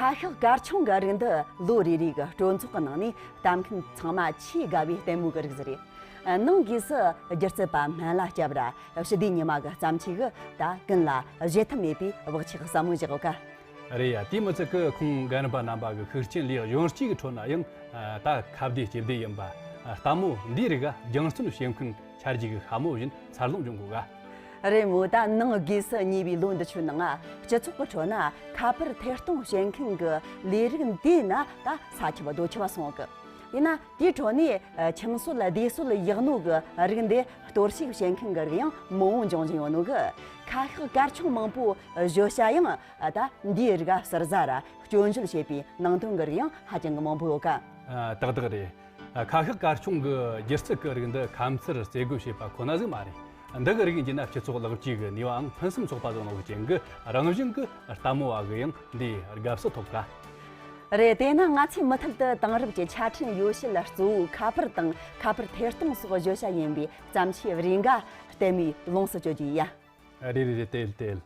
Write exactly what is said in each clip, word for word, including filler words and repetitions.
ཁ་ཤགས་དཀར་ཆུང་གི་རིགས་འདི་ལོ་རེ་རེ་གི་སྤྲོ་ཚོགས་ཀྱི་ནང་ནས་ལྟ་མཁན་ཚང་མ་ཆེས་དགའ་བའི་ལྟད་མོ་གི་རིགས་ཟིག་རེད། ནང་སྒོས་སུ་སྒྱུ་རྩལ་པ་སྨན་བླ་སྐྱབས་ར་ཞི་བདེ་ཉི་མ་གི་བརྩམས་ཆོས་གི་ད་ཀུན་ལ་བཞེད་ཐབས་མེད་པའི་བག་ཆགས་ཟབ་མོ་བཞག་ཡོད་ཀ། རེད་ཡ། དེ་མི་ཚད་ཀི་ཁོང་རྒན་རབས་པ་རྣམ་པ་གི་ཤུགས་རྐྱེན་ལས་གཞོན་སྐྱེས་ཀྱི་ཁྲོད་ན་ཡང་ད་ཁ་བདེ་ལྕེ་བདེ་ཡིན་པ། ལྟད་མོ་འདིའི་རིགས་རྒྱང་མཚན་བྱེད་མཁན་ཆ་རྒྱུས་ཀྱི་ཤ་མོ་བཞིན་འཚར་ལོངས་འབྱུང་དགོས་ག། རེད་མོ། ད་ནང་སྒོས་སུ་ཉེ་བའི་ལོ་འདི་ཆོའི་ནང་ང་སྤྱི་ཚོགས་ཀྱི་ཁྲོད་ན་ཁ་པར་ཐད་གཏོང་བྱེད་མཁན་གྱི་ལས་རིགས་འདི་ན་ད་ས་ཁྱབ་རྡོ་ཁྱབ་སོང་གི། ཡིན་ན་དེའི་ཁྲོད་ནས་ཁྱིམ་སྲོལ་སྡེ་སྲོལ་ཡག་ནོ་གི་རིགས་འདི་གཏོར་བཤིག་བྱེད་མཁན་གྱི་རིགས་ཡང་མང་བོ་འབྱུང་བཞིན་ཡོད་ནོ་གི། ཁ་ཤགས་དཀར་ཆུང་མང་པོ་བཞོ་བྱ་ཡང་ད་འདིའི་རིགས་ཟུར་ཟ་ར་སྐྱོན་བརྗོད་བྱེད་པའི་ནང་དོན་གྱི་རིགས་ཡང་ཧ་ཅང་གི་མང་པོ་ཡོད་ཀ། ཏག་ཏག་རེད། ཁ་ཤགས་དཀར་ཆུང་གི་སྒྱུ་རྩལ་གྱི་རིགས་འདི་ཁ་མཚར་རྩེད་དགོད་བྱེད་པ་ཁོ་ན་ཟིག་མ་རེད། འདི་གི་རིགས་ཡིན་གྱི་ན་སྤྱི་ཚོགས་ལེགས་བཅོས་ཀྱི་ནུས་པའང་ཕུན་སུམ་ཚོགས་པ་བཟང་ནོ་གི་རྐྱེན་གྱིས་རང་བཞིན་གྱིས་ལྟད་མོ་བ་གི་ཡང་འདིའི་དགའ་བསུ་ཐོབ་ཀ། རེད། དེས་ན་ང་ཚོས་མུ་མཐུད་དུ་དེང་རབས་ཀྱི་ཆ་འཕྲིན་ཡོ་བྱད་གཙོ་བོ་ཁ་པར་དང་ཁ་པར་ཐད་གཏོང་སོགས་བརྗོད་བྱ་ཡིན་པའི་བརྩམས་ཆོས་རེ་འགའ་ལྟད་མོའི་ལོངས་སུ་སྤྱོད་རྒྱུ་ཡིན་ཡ། རེད་རེད་རེད། དེ་ལ་དེ་ལ།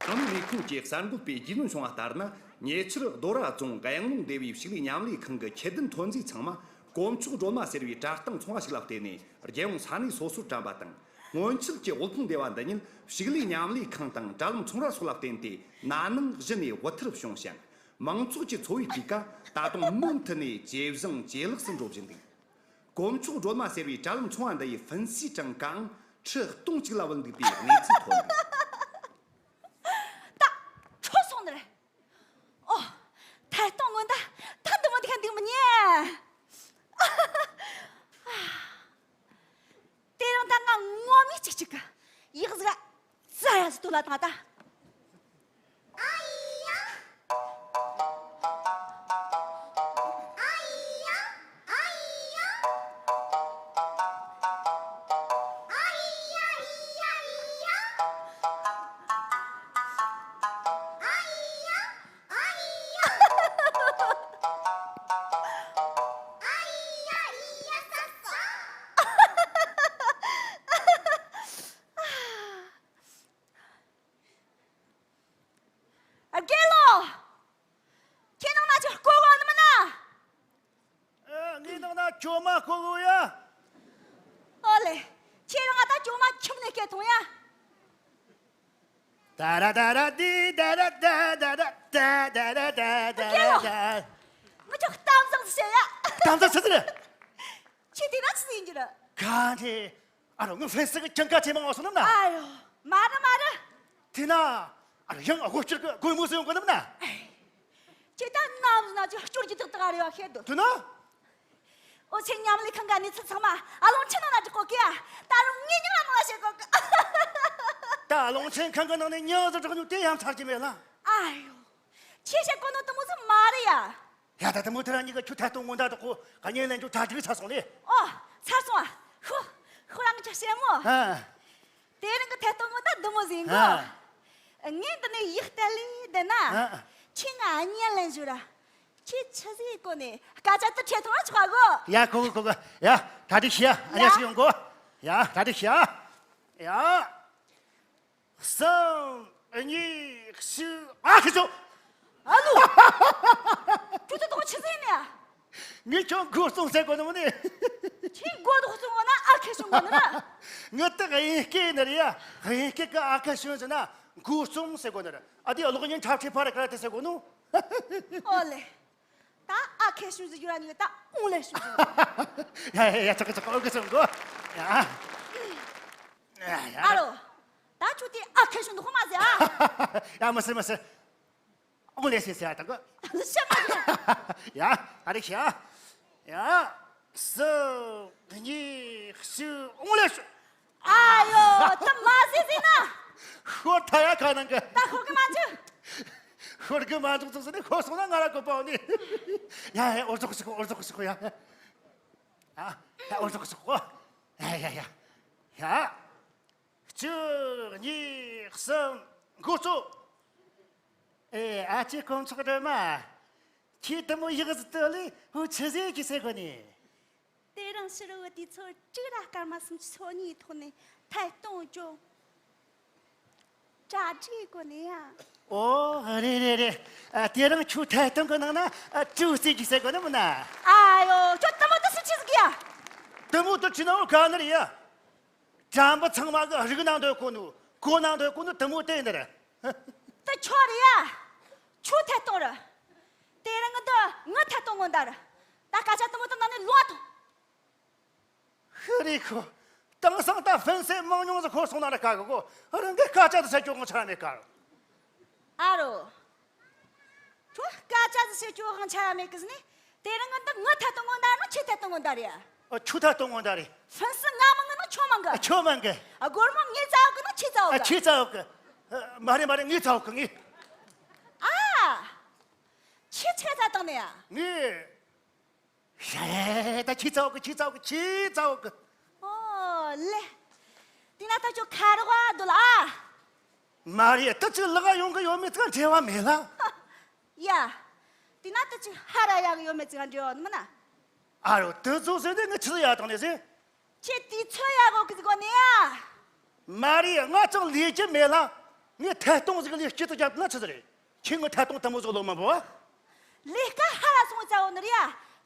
ཁང་པའི་ལས་ཁུངས་ཀྱི་གསར་འགོད་པས་རྒྱུས་ལོན་བྱུང་བ་ལྟར་ན། ཉེ་ཆར་རྡོ་ར་རྫོང་གཡང་ལུང་སྡེ་བའི་ཕྱུགས་ལས་མཉམ་ལས་ཁང་གི་ཁྱད་ལྡན་ཐོན་རྫས་ཚང་མ་དཀོན་མཆོག་སྒྲོལ་མ་ཟེར་བའི་དྲ་སྟེང་ཚོང་བ་ཞིག་ལ་བརྟེན་ནས་རྒྱལ་ཡོངས་ས་གནས་སོ་སོར་བཀྲམ་པ་དང་། སྔོན་ཆད་ཀྱི་དབུལ་ཕོངས་སྡེ་བ་འདི་ཉིད་ཕྱུགས་ལས་མཉམ་ལས་ཁང་དང་དྲ་ལམ་ཚོང་ར་སོགས་ལ་བརྟེན་ཏེ་ན་ནིང་གཞི་ནས་དབུལ་ཐར་བྱུང་ཞིང་། མང་ཚོགས་ཀྱི་འཚོ་བའི་སྤུས་ཀ་ད་དུང་མུ་མཐུད་ནས་ཇེ་བཟང་ཇེ་ལེགས་སུ་འགྲོ་བཞིན་འདུག། དཀོན་མཆོག་སྒྲོལ་མ་ཟེར་བའི་དྲ་ལམ་ཚོང་བ་འདི་ཡི་ཕུན་སུམ་ཚོགས་པའི་གྲངས་ཀའང་ཁྲི་སྟོང་གཅིག་ལ་བུད་འདུག་པའི་གནས་ཚུལ་ཐོན་འདུག། ད་འཕྲོ་སོང་ནི་རེད། ཨོ། ཐད་གཏོང་སྔོན་ད་ད་འདི་མོ་འདི་ག་འདུག་མི་ཉན། དེ་རིང་ད་ང་ངོ་མི་གཅིག་གཅིག་གི་ཡག་ཟིག་རྩ་ཡ་ཟིག་ཏུ་ལ་དང་ད། དགེ་ལོ། ཁྱེད་ནང་ན་ཁྱོད་བསྐོར་གོ་ནི་མིན་ན། ཨ། ངའི་ནང་ན་ཁྱོད་མ་བསྐོར་གོ་ཡ། ཨོ་ལེ། ཁྱེད་རང་ང་ད་ཁྱོད་མ་ཁྱིམ་ནས་སྐད་ཐོང་ཡ། ད་ར་ད་ར་དི་ད་ར་ད་ད་ར་ད་ད་ར་ད་ད་ར་ད། ངི་ཁྱོད་གཏམ་བཟང་ཟིག་བཤད་ཡ། གཏམ་བཟང་ཆི་ཟིག་རེད། ཁྱེད་དེ་ན་ཆི་ཟིག་ཡིན་རྒྱུ་རེད། གང་དེ། ཨ་རོ་ངི་ཧྥེ་སི་གི་ཀྱང་ཀ་ཆེ་མང་བ་སོང་ནམ་ན། ཨ་ཡོ། མ་རེད་མ་རེད། དེ་ན། ཨ་རོ་ཡང་སྒོ་ཕྱིར་གི་སྒོ་མོ་སུ་ཡོང་གོ་ནམ་ན། ཁྱེད་ད་ནམ་ཟིག་ན་ཅིག་སྐྱུར་གྱི་ཏག་ཏག་རེ་བ་ཤེས་དོ། དེ་ན། ཨོ་ཚེ་མཉམ་ལས་ཁང་གི་གནས་ཚུལ་ཚང་མ་ཨ་ལོང་ཁྲིད་ནང་ན་འཇོག་གོ་གི་ཨ། ད་རུང་ངའི་མྱིང་ལ་མང་ལ་བཤད་གོ་གི། ད་ཨ་ལོང་ཁྲིད་ཁང་གི་ནང་ནས་མྱིང་ཟིག་གྲགས་མྱོང་དེ་ཡང་ཚར་གྱི་མེད་ལ། ཨ་ཡོ། ཁྱེད་བཤད་གོ་ནོ་དེ་མོ་ཟིག་མ་རེད་ཡ། ཡ་ད་དེ་མོ་དེ་རང་ཉིད་ཀྱི་ཁྱོད་ཐད་གཏོང་སྔོན་བརྡ་དག་གོ་ག་ཉེ་ལན་ཁྱོད་གྲ་སྒྲིག་ཚར་སོང་ལེ། ཨོ། ཚར་སོང་ཨ། ཧུ། ཧུ་རང་གི་ཅག་བཤད་མོ། ཨ། དེ་རིང་གི་ཐད་གཏོང་སྔོན་བརྡ་འདི་མོ་ཟིག་གོ། ཨ། ངས་འདི་ནས་ཡིག་གཏད་ལེ་བསྡད་ན། ཨ། ཁྱེད་ང་ཉེ་ལན་ཞུ་ར། ཁྱེད་ཆི་ཟིག་གོ་ནས་སྐད་ཆ་དེ་ཁྲེལ་ཐོང་ཆོག་གོ། ཡ་གོ་གོ་གོ་གོ། ཡ་གྲ་སྒྲིག་བྱས་ཨ་ཡ། ཉག་ཞིག་ཡོང་གོ། ཡ་གྲ་སྒྲིག་བྱས་ཨ། ཡ། གསུམ། གཉིས། གཅིག་ཨ་ཁེ་ཆུང་། ཨ་ལོ། ཁྱོད་ཚོ་དོག་ཆི་ཟེར་ནས། ངས་ཁྱོད་མགོ་རྩོམ་ཟེར་གོ་ནི་མིན་ནི། ཁྱེད་མགོ་དོག་རྩོམ་གོ་ན་ཨ་ཁེ་ཆུང་གོ་ནི་ར། ངས་ད་དབྱིན་སྐད་ནི་རེད་ཡ། དབྱིན་སྐད་ཀྱི་ཨ་ཁེ་ཆུང་ཟེར་ན་མགོ་རྩོམ་ཟེར་གོ་ནི་རེད། ཨ་དེ་གློག་བརྙན་འཁྲབ་ཁྲིད་ཕ་ར་ཀ་ར་དེ་ཟེར་གོ་ནོ། ཨོ་ལེ། ད་ཨ་ཁེ་ཆུང་ཟེར་རྒྱུ་ར་ནི་ད་ཨུང་ལེ་ཆུང་ཟེར། ཡ་ཡ་ཡ། ཆོག་གི་ཆོག་གི། ཨོ་གི་ཆོག་གི། ཡ། ཡ་ཡ། ཨ་རོ། ད་ཁྱོད་དེ་ཨ་ཁེ་ཆུང་འདུག་ཧོ་མ་ཟེར་ཨ། ཡ་མ་ཟེར་མ་ཟེར། ཨོང་ལེ་ཟེར་ཟེར་ཨ་ད་གོ། ཤ་མ་ཟེར། ཡ་ཨ་རེ་ཤ། ཡ། གསུམ། གཉིས། གཅིག་ཨོང་ལེ་ཤ། ཨ་ཡོ། ད་མ་ཟེར་ཟེར་ན། ཤོར་ཐ་ཡ་ཁ་ནང་གི། ད་ཤོར་གི་མ་འཇུག་ཤོར་གི་མ་འཇུག་ཚོགས་ཟེར་ནས་ཤོར་སོང་ན་ང་ར་གོ་པའོ་ནི། ཡ་ཡ། འོར་ཚོགས་ཤིག་གོ། འོར་ཚོགས་ཤིག་གོ། ཡ་ཡ། ཡ་ཡ། འོར་ཚོགས་ཤིག་གོ། ཡ་ཡ་ཡ། ཡ། གཅིག་གཉིས། གསུམ། འགོ་གཙོ། ཨེ། ཨ་ཅེ་དཀོན་མཆོག་སྒྲོལ་མ། ཁྱེད་དེ་མོ་ཡག་ཟིག་ཏུ་ལས་འུ་ཆི་ཟིག་གི་ཟེར་གོ་ནི། དེ་རིང་ཕྱི་རུ་འུ་དུས་ཚོད་དྲུག་ར་སྐར་མ་སུམ་ཅུ་སོ་གཉིས་ཐོག་ནས་ཐད་གཏོང་བྱོས། གྲ་སྒྲིག་གོ་ནི་ཡ། ཨོ་རེད་རེད་རེད། ཨ། དེ་རིང་ཁྱོད་ཐད་གཏོང་གི་ནང་ན། ཨ། གྲུ་རྩེད་རྒྱུ་ཟེར་གོ་ནི་མིན་ན། ཨ་ཡོ། ཁྱོད་དེ་མོ་དེ་སུ་ཆི་ཟིག་ཡ། དེ་མོ་དེ་ཆི་ན་འོ་ག་ནི་རེད་ཡ། དྲ་འབུ་ཚང་མ་གི་རིག་ནང་འདོད་གོ་ནོ། གོ་ནང་འདོད་གོ་ནོ་དེ་མོ་དེ་ཡིན་ནི་རེད། དེ་ཁྱོད་རེད་ཡ། ཁྱོད་ཐད་གཏོང་རེད། དེ་རིང་གི་འདི་ངའི་ཐད་གཏོང་ངོ་འདར། ད་སྐད་ཆ་དེ་མོ་དེ་ནང་ནས་ལོག་ཐོངས། ཧི་རེ་ཁོ། དེང་སང་ད་ཧྥན་སེ་མང་ཉུང་ཟིག་ཁོ་སོང་ན་ར་ཁ་གི་གོ། རང་གི་སྐད་ཆ་དེ་བཤད་རྒྱུ་དབང་ཆ་མེད་ཀ། ཨ་རོ། ཁྱོད་སྐད་ཆ་དེ་བཤད་རྒྱུ་དབང་ཆ་མེད་གི་ཟེར་ནས། དེ་རིང་ང་འདི་ངའི་ཐད་གཏོང་ངོ་འདར་ནོ། ཁྱོའི་ཐད་གཏོང་ངོ་འདར་རེད་ཡ། ཨ། ཁྱོའི་ཐད་གཏོང་ངོ་འདར་རེད། ཧྥན་སེ་ང་མང་གི་ནོ་ཁྱོད་མང་གི། ཨ། ཁྱོད་མང་གི། ཨ། སྒོར་མོ་ངའི་རྩ་བ་གི་ནོ་ཁྱོའི་རྩ་བ་གི། ཨ། ཁྱོའི་རྩ་བ་གི། ཨ། མ་རེད་མ་རེད། ངའི་རྩ་བ་གི། ངའི། ཨ། ཁྱོས་ཆི་ཟིག་བཏང་ནི་ཡ། ངས། ཧེ། ད་ཁྱོའི་རྩ་བ་གི། ཁྱོའི་རྩ་བ་གི། ཁྱོའི་རྩ་བ་གི། ཨོ་ལེ། དེ་ན་ད་ཁྱོད་ཁ་རོག་པ་འདུག་ལ་ཨ། མ་རེད། དེ་ཅིག་ལག་ཡོང་གི་ཡོད་མེད་ཅིག་འབྲེལ་བ་མེད་ལ། ཡ། དེ་ན་དེ་ཅིག་ཧ་ར་ཡག་གི་ཡོད་མེད་ཅིག་འབྲེལ་བ་མིན་ན། ཨ་རོ། དེ་ཚོ་ཟེར་དེ་ངས་ཆི་ཟིག་ཡ་བཏང་ནི་ཟེར། ཁྱོས་དུས་ཚོད་ཡག་གོ་གི་ཟིག་གོ་ནི་ཡ། མ་རེད། ང་ཅང་ལས་རྒྱུ་མེད་ལ། ངས་ཐད་གཏོང་ཟིག་ལས་སྐྱིད་དུ་རྒྱབ་ན་ཆི་ཟིག་རེད། ཁྱོས་ངའི་ཐད་གཏོང་དེ་མོ་ཟིག་ལོ་མ་བོ། ལས་ཀ་ཧ་ལ་སོང་ཙ་བོ་ནི་རེད་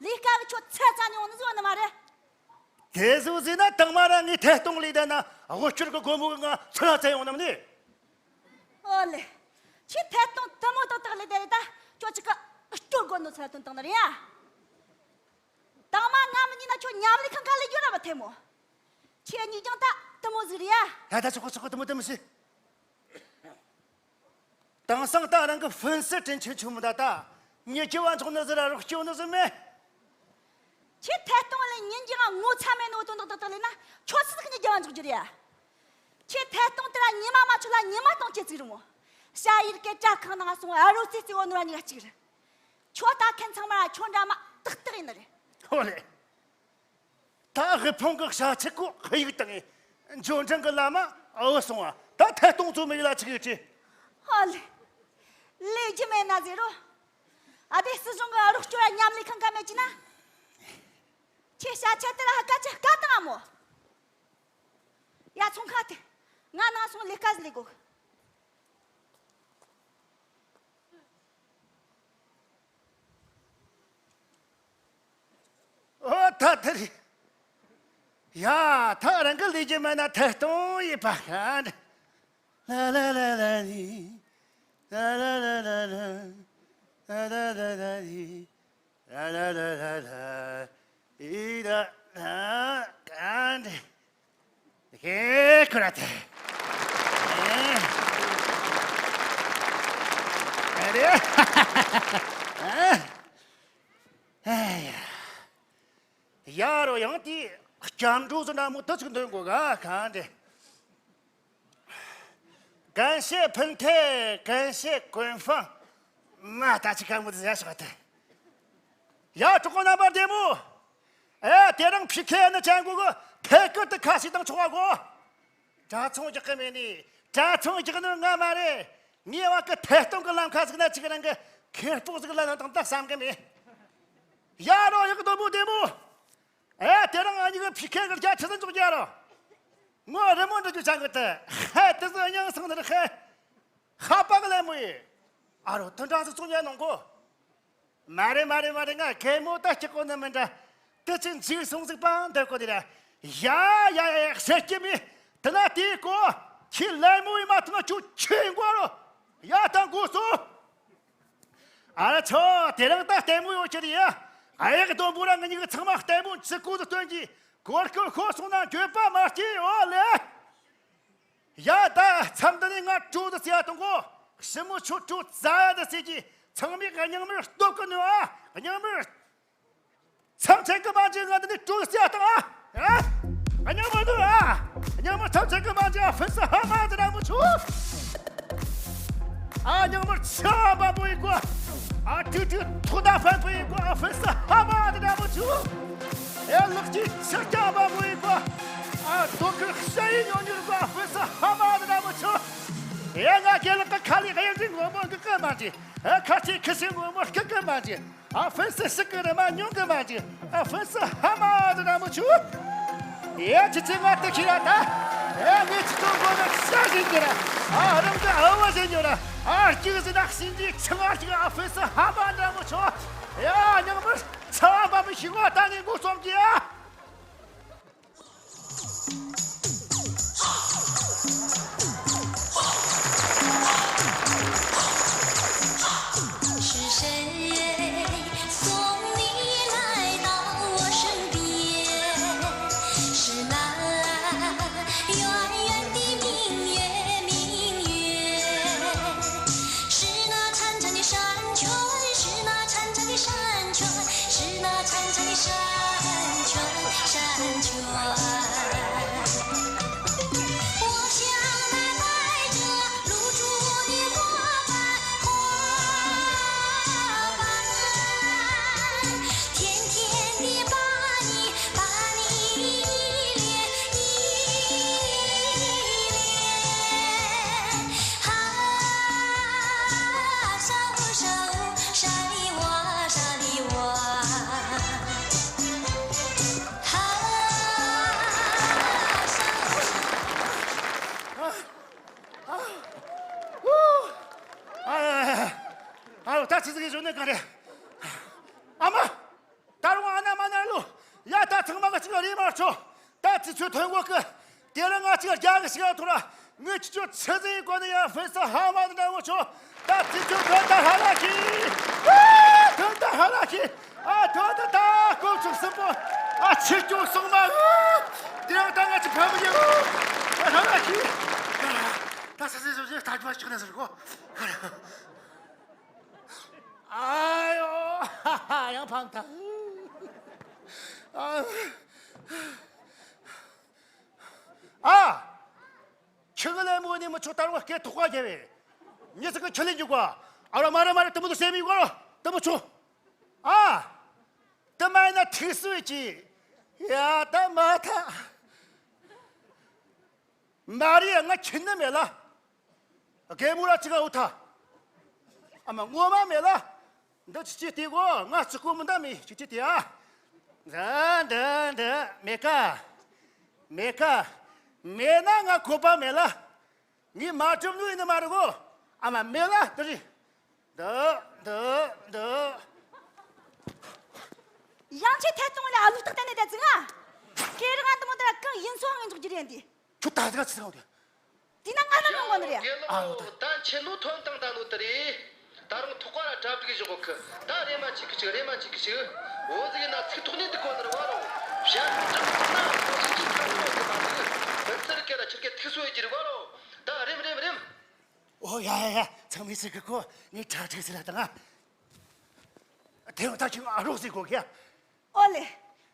ཡ། ལས་ཀ་གི་ཁྱོད་ཚད་ཙམ་ཡོང་ནི་ཟིག་ནི་མ་རེད། དེ་ཟིག་ཟེར་ན་དང་མ་ར་ངས་ཐད་གཏོང་ལས་བསྡད་ན་དབུལ་སྐྱོར་གི་སྒོར་མོ་གི་ང་ཚོད་ལ་བཙལ་ཡོང་ནམ་ནི། ཨོ་ལེ། ཁྱོས་ཐད་གཏོང་དེ་མོ་ཏག་ཏག་ལས་བསྡད་རེད། ད་ཁྱོད་ཅིག་གི་སྐྱོར་དགོས་ནོ་ཚོད་ལ་དོན་བཏང་ནི་རེད་ཡ། དང་མ་ང་མི་ཉན་ན་ཁྱོད་མཉམ་ལས་ཁང་ཁ་ལས་རྒྱུ་ར་མ་ཐེ་མོ། ཁྱེད་གཉིས་ཀྱང་ད་དེ་མོ་ཟིག་རེད་ཡ། ད་ད་ཆོག་གོ་ཆོག་གོ། དེ་མོ་དེ་མོ་ཟིག། དེང་སང་ད་རང་གི་ཧྥན་སི་དྲིན་ཆེན་ཆུང་མི་ད་ད་ཉེ་སྐྱེ་བ་འཇོག་ནི་ཟིག་ར་རོགས་སྐྱོ་ནི་ཟིག་མེད། ཁྱེད་ཐད་གཏོང་ལས་ཉིན་རྒྱུན་ངོ་ཚ་མེད་ནོ་དོན་དག་ཏག་ཏག་ལས་ན་ཁྱོད་སུ་ཟིག་ཉེ་སྐྱེ་བ་འཇོག་རྒྱུ་རེད་ཡ། ཁྱེད་ཐད་གཏོང་དེ་ར་ཉི་མ་མ་ཆོད་ལ་ཉི་མ་གཏོང་ཆེད་ཅིག་རེད་མོ། ཞ་ཡིར་སྐད་གྲྭ་ཁང་ནང་སོང་ཨ་རོ་ཙི་ཙི་འོ་ནོ་ར་གཉིས་ཀ་གཅིག་རེད། ཁྱོད་ལྟ་མཁན་ཚང་མ་ཁྱོད་འདྲ་མ་ཏག་ཏག་ཡིན་ནི་རེད། ཨོ་ལེ། ད་དབུལ་ཕོངས་གི་བྱ་ཚིག་གོ་ཧ་ཡིག་དང་། འབྱོར་འབྲིང་གི་ལམ་ཨོ་སོང་བ། ད་ཐད་གཏོང་ཚོ་མི་ཡིག་ལ་ཆིག་ཡོད་ཀྱི། ཨོ་ལེ། ལས་རྒྱུ་མེད་ན་ཟེར་རོ། ཨ་དེ་སྲིད་གཞུང་གི་རོགས་སྐྱོར་མཉམ་ལས་ཁང་ག་མེད་ཀྱི་ན། ཁྱེད་བྱ་ཆ་དེ་ལ་ཧ་ག་ཆ་ག་དང་ཨ་མོ། ཡ་ཚོང་ཁ་དེ། ང་ནང་སོང་ལས་ཀ་ཟིག་ལས་དགོས། ཨོ་ད་དེ་རེད། ཡ་ད་རང་གི་ལས་རྒྱུ་མེད་ན་ཐད་གཏོང་ཡིན་པ་ག་འདྲ། ལ་ལ་ལ་ལ་ལི། ལ་ལ་ལ་ལ་ལ། ལ་ལ་ལ་ལ་ལི། ལ་ལ་ལ་ལ་ལ། ཨི་ད་ན་ག་འདྲ། ཧེ་ཁོ་ར་ཐེ། ཨ་རེ། ཨ་ཡ། ཡ་རོ་ཡང་དེ་སྐྱབས་འགྲོ་ཟེར་ན་མོ་དེ་ཅིག་འདོན་དགོས་ག་ག་འདྲ། 感谢彭泰，感谢官方。མ་ད་ཅི་གང་མོ་དེ་ཟ་ཞོག་དེ། ཡ་གྲོགས་པོ་རྣམ་པ་བདེ་མོ། ཨེ་དེ་རིང་ཕི་ཁེ་ནི་ཅན་གོ་གི་ཐད་ཀར་དུ་ཁ་ཤས་དང་ཆོག་གོ། དྲ་ཚོང་རྒྱག་གི་མེད་ནི། དྲ་ཚོང་རྒྱག་ནི་ང་མ་རེད། ངའི་བ་གི་ཐད་གཏོང་གི་ལམ་ཁ་ཟིག་ན་ཅིག་རང་གི་ཁེ་སྤོགས་ཟིག་ལ་ན་དང་ད་བསམ་གི་མེད། ཡ་རོ་ཡག་དོ་མོ་བདེ་མོ། ཨེ་དེ་རིང་ཨ་ཉི་གི་ཕི་ཁེ་གི་རྒྱ་ཆི་ཟིག་འཇོག་རྒྱ་རོ། ངོ་རི་མོ་འདྲ་རྒྱུ་ཆ་གི་དེ། ཧེ་དེ་ཟིག་སྙིང་སང་ནི་རེད་ཧེ། ཧ་པ་གི་ལེ་མོ་ཡི། ཨ་རོ་དུ་འདྲ་ཟིག་ཚོང་ཉན་ནང་གོ། མ་རེད་མ་རེད་མ་རེད། ང་གད་མོ་ད་སྐྱེ་གོ་ནི་མི་འདྲ། དེ་ཅི་འཇིག་སོང་ཟིག་པང་འདོད་གོ་དེ་ར། ཡ་ཡ་ཡ་ཡ་ཟེར་གྱི་མི། དེ་ན་དེ་གོ། ཁྱི་ལེ་མོ་ཡི་མ་ཐུ་མ་ཁྱོད་ཁྱི་འགོ་རོ། ཡ་ད་འགོ་སོ། ཨ་ར་ཆོ་དེ་རིང་ད་ལྟད་མོ་ཡོད་ཀྱི་རེད་ཡ། ཨ་ཡག་དོན་པོ་ར་ང་གཉིས་ཀྱི་ཚང་མ་ལྟད་མོ་ཅི་གོ་དུ་སྟོན་གྱི་གོར་ཁོ་ཤོར་སོང་ན་འགྱོད་པ་མ་སྐྱེ་ཡོད་ལེ། ཡ་ད་མཚམས་འདི་ནས་ང་གྲོ་དུ་ཟེར་ཡ་དང་གོ། ཞི་མོ་ཆོ་གྲོ་ཙ་ཡ་དུ་ཟེར་གྱི་ཚང་མས་སྙིང་མར་སྟོབས་ཀྱི་ནུས་ཨ། སྙིང་མར་མཚམས་ཆད་གི་མ་འཇིག་ང་འདི་ནས་གྲོ་ཟེར་ཡ་དང་ཨ། ཨ། སྙིང་མར་འདུག་ཨ། སྙིང་མར་མཚམས་ཆད་གི་མ་འཇིག་ཨ། ཧྥུན་སི་ཧ་མ་དུ་ར་མོ་ཆོ། ཨ་སྙིང་མར་ཆ་བ་པོ་ཡི་གོ། ཨ་ཏུ་ཏུ་ཐུག་ད་ཕན་པོ་ཡི་གོ། ཨ་ཧྥུན་སི་ཧ་མ་དུ་ར་མོ་ཆོ། ཨེ་ལག་གི་ཕྱག་རྒྱ་བ་མོ་ཡི་གོ། ཨ་རྡོ་ཁུར་ཤ་ཡི་ཉོ་ཉོ་གོ། ཨ་ཧྥུན་སི་ཧ་མ་དུ་ར་མོ་ཆོ། ཨེ་ང་རྒན་ལགས་ཀྱི་ཁ་ལི་གཡས་འཛིན་ངོ་མོ་འགུག་གི་མ་འདྲི། ཨེ་ཁ་ཆེ་ཁི་སི་ངོ་མོ་སྐུག་གི་མ་འདྲི། ཨ་ཧྥུན་སི་སི་ཀི་རི་མ་ཉུང་གི་མ་འདྲི། ཨ་ཧྥུན་སི་ཧ་མ་དུ་ར་མོ་ཆོ། ཨེ་ཅི་ཅི་ང་དུ་ཁྱི་ར་ད། ཨེ། ངས་ཁྱེད་ཚོ་མགོ་ནས་ཤ་བཞིན་གྱི་ར། ཨ། རང་གི་ཨ་བ་བཞིན་ཡོད་ར། ཨ། སྐྱིད་ཟིན་ན་གཤིན་རྗེའི་ཆུང་ང་གཅིག་ཨ་ཕེ་སི་ཧ་མ་འདྲ་མོ་ཆོ། ཡ། ཉང་མར་ཚ་བ་འབའ་མི་ཤི་ང་ད་ངས་མགོ་རྩོམ་གྱི་ཡ། ཨ། ཨ། ད་ཙི་ཙི་གི་གཞོན་ནུ་ག་རེ། ཨ་མ། ད་རུང་ཨ་ན་མ་ན་ལུ། ཡ། ད་ཚང་མ་ག་ཅིག་རེད་མ་ཆོ། ད་ཙི་ཚོད་ཐོན་གོ་གི། དེ་རིང་ང་ཅིག་རྒྱ་གི་ཞིག་ཐོ་ར། ངས་ཁྱེད་ཚོ་ཚེ་ཟིན་གོ་ནི་ཡ་ཕེ་སི་ཧ་མ་ནི་འདྲ་བོ་ཆོ། ད་ཙི་ཚོད་ཐོན་ད་ཧ་ལ་ཤི། ཨ། ཐོན་ད་ཧ་ལ་ཤི། ཨ། ཐོན་ད་ད་སྐོམ་ཆུ་སྲིན་པོ། ཨ། ཆེ་སྐྱོ་སོང་མ། ཨ། དེ་རིང་ད་ང་ཅིག་ཕ་མི་ཡ། ཨ། ཧ་ལ་ཤི། ད་ས་སེ་སོ་ཞིག་ད་ཅུ་བ་ཅིག་ན་ཟེར་གོ། ཨ་ཡོ། ཡང་ཕམ་ཐལ། ཨ། ཨ། ཁྱི་གི་ལན་མོ་ནི་མི་ཆོ་ད་རུང་སྐད་ཐོག་པ་རྒྱབ་པས། མྱི་ཟིག་གི་ཁྱི་ལན་རྒྱུག་པ། ཨ་རོ་མ་རེད་མ་རེད། དེ་མོ་དུ་སེམས་ཡིག་གོ་རོ། དེ་མོ་ཆོ། ཨ། དེ་མ་ཡིན་ན་ཐིག་སུ་ཡིན་གྱི། ཡ། ད་མ་ཐག་མ་རེད། ང་ཁྱི་ནི་མེད་ལ། རྒན་མོ་ར་ཅིག་འུ་ཐ། ཨ་མ་ངོ་མ་མེད་ལ། འདི་ཅི་ཅི་དེ་གོ། ང་ཅི་གོ་མི་འདའ་མི་ཅི་ཅི་དེ་ཨ། འདི་འདི་འདི་མེད་ཀ། མེད་ཀ། མེད་ན་ང་གོ་པ་མེད་ལ། ངས་མ་གྲུབ་ནོ་ཡིན་ནི་མ་རེད་གོ། ཨ་མ་མེད་ལ། འདི་རེད། འདི་འདི་འདི། ཡང་ཁྱེད་ཐད་གཏོང་ལ་ཨ་ལུ་རྟགས་བསྟན་ནས་བསྡད་ཙི་ང་། ཁྱེད་རང་འདི་མོ་འདི་ར་གང་ཡིན་སོང་ངས་འཇོག་རྒྱུ་རེད་འདི། ཁྱོད་ད་ཟིག་ཅི་ཟིག་འོང་དེ། དེ་ན་ང་ལ་མི་ངོ་ནི་རེད། ཨ་ཡོ་ད། ད་ཁྱེད་ནོ་ཐོན་དང་ད་ནོ་དེ་རེད། ད་རུང་ཐོག་ཁ་ར་གྲ་སྒྲིག་བཞག་གོ་ཁི། ད་རེ་མ་ཅིག་གི་ཅིག་རེ་མ་ཅིག་གི་ཅིག་འོ་ཟིག་ཡིན་ན་ཚིག་ཐོག་ནས་འདུག་གོ་ནི་རེད་བ་རོ། ཞབས་ཀྱི་གྲངས་ཐོག་ན་ཁོ་ཞིག་ཅིག་ཐང་ཐོག་གི་མ་འདུག་འདི་ཚིར་སྐད་ལ་ཁྱེར་སྐད་ཐིག་སོ་ཡོད་ཀྱི་རེད་བ་རོ། ད་རེམ་རེམ་རེམ། ཨོ་ཡ་ཡ་ཡ། ཚང་མས་ཟེར་གི་གོ། ངས་གྲ་སྒྲིག་ཟེར་ལ་དང་ང་། དེ་ཡང་ད་ཁྱོད་ཨ་རོགས་ཟིག་གོ་གི་ཡ། ཨོ་ལེ།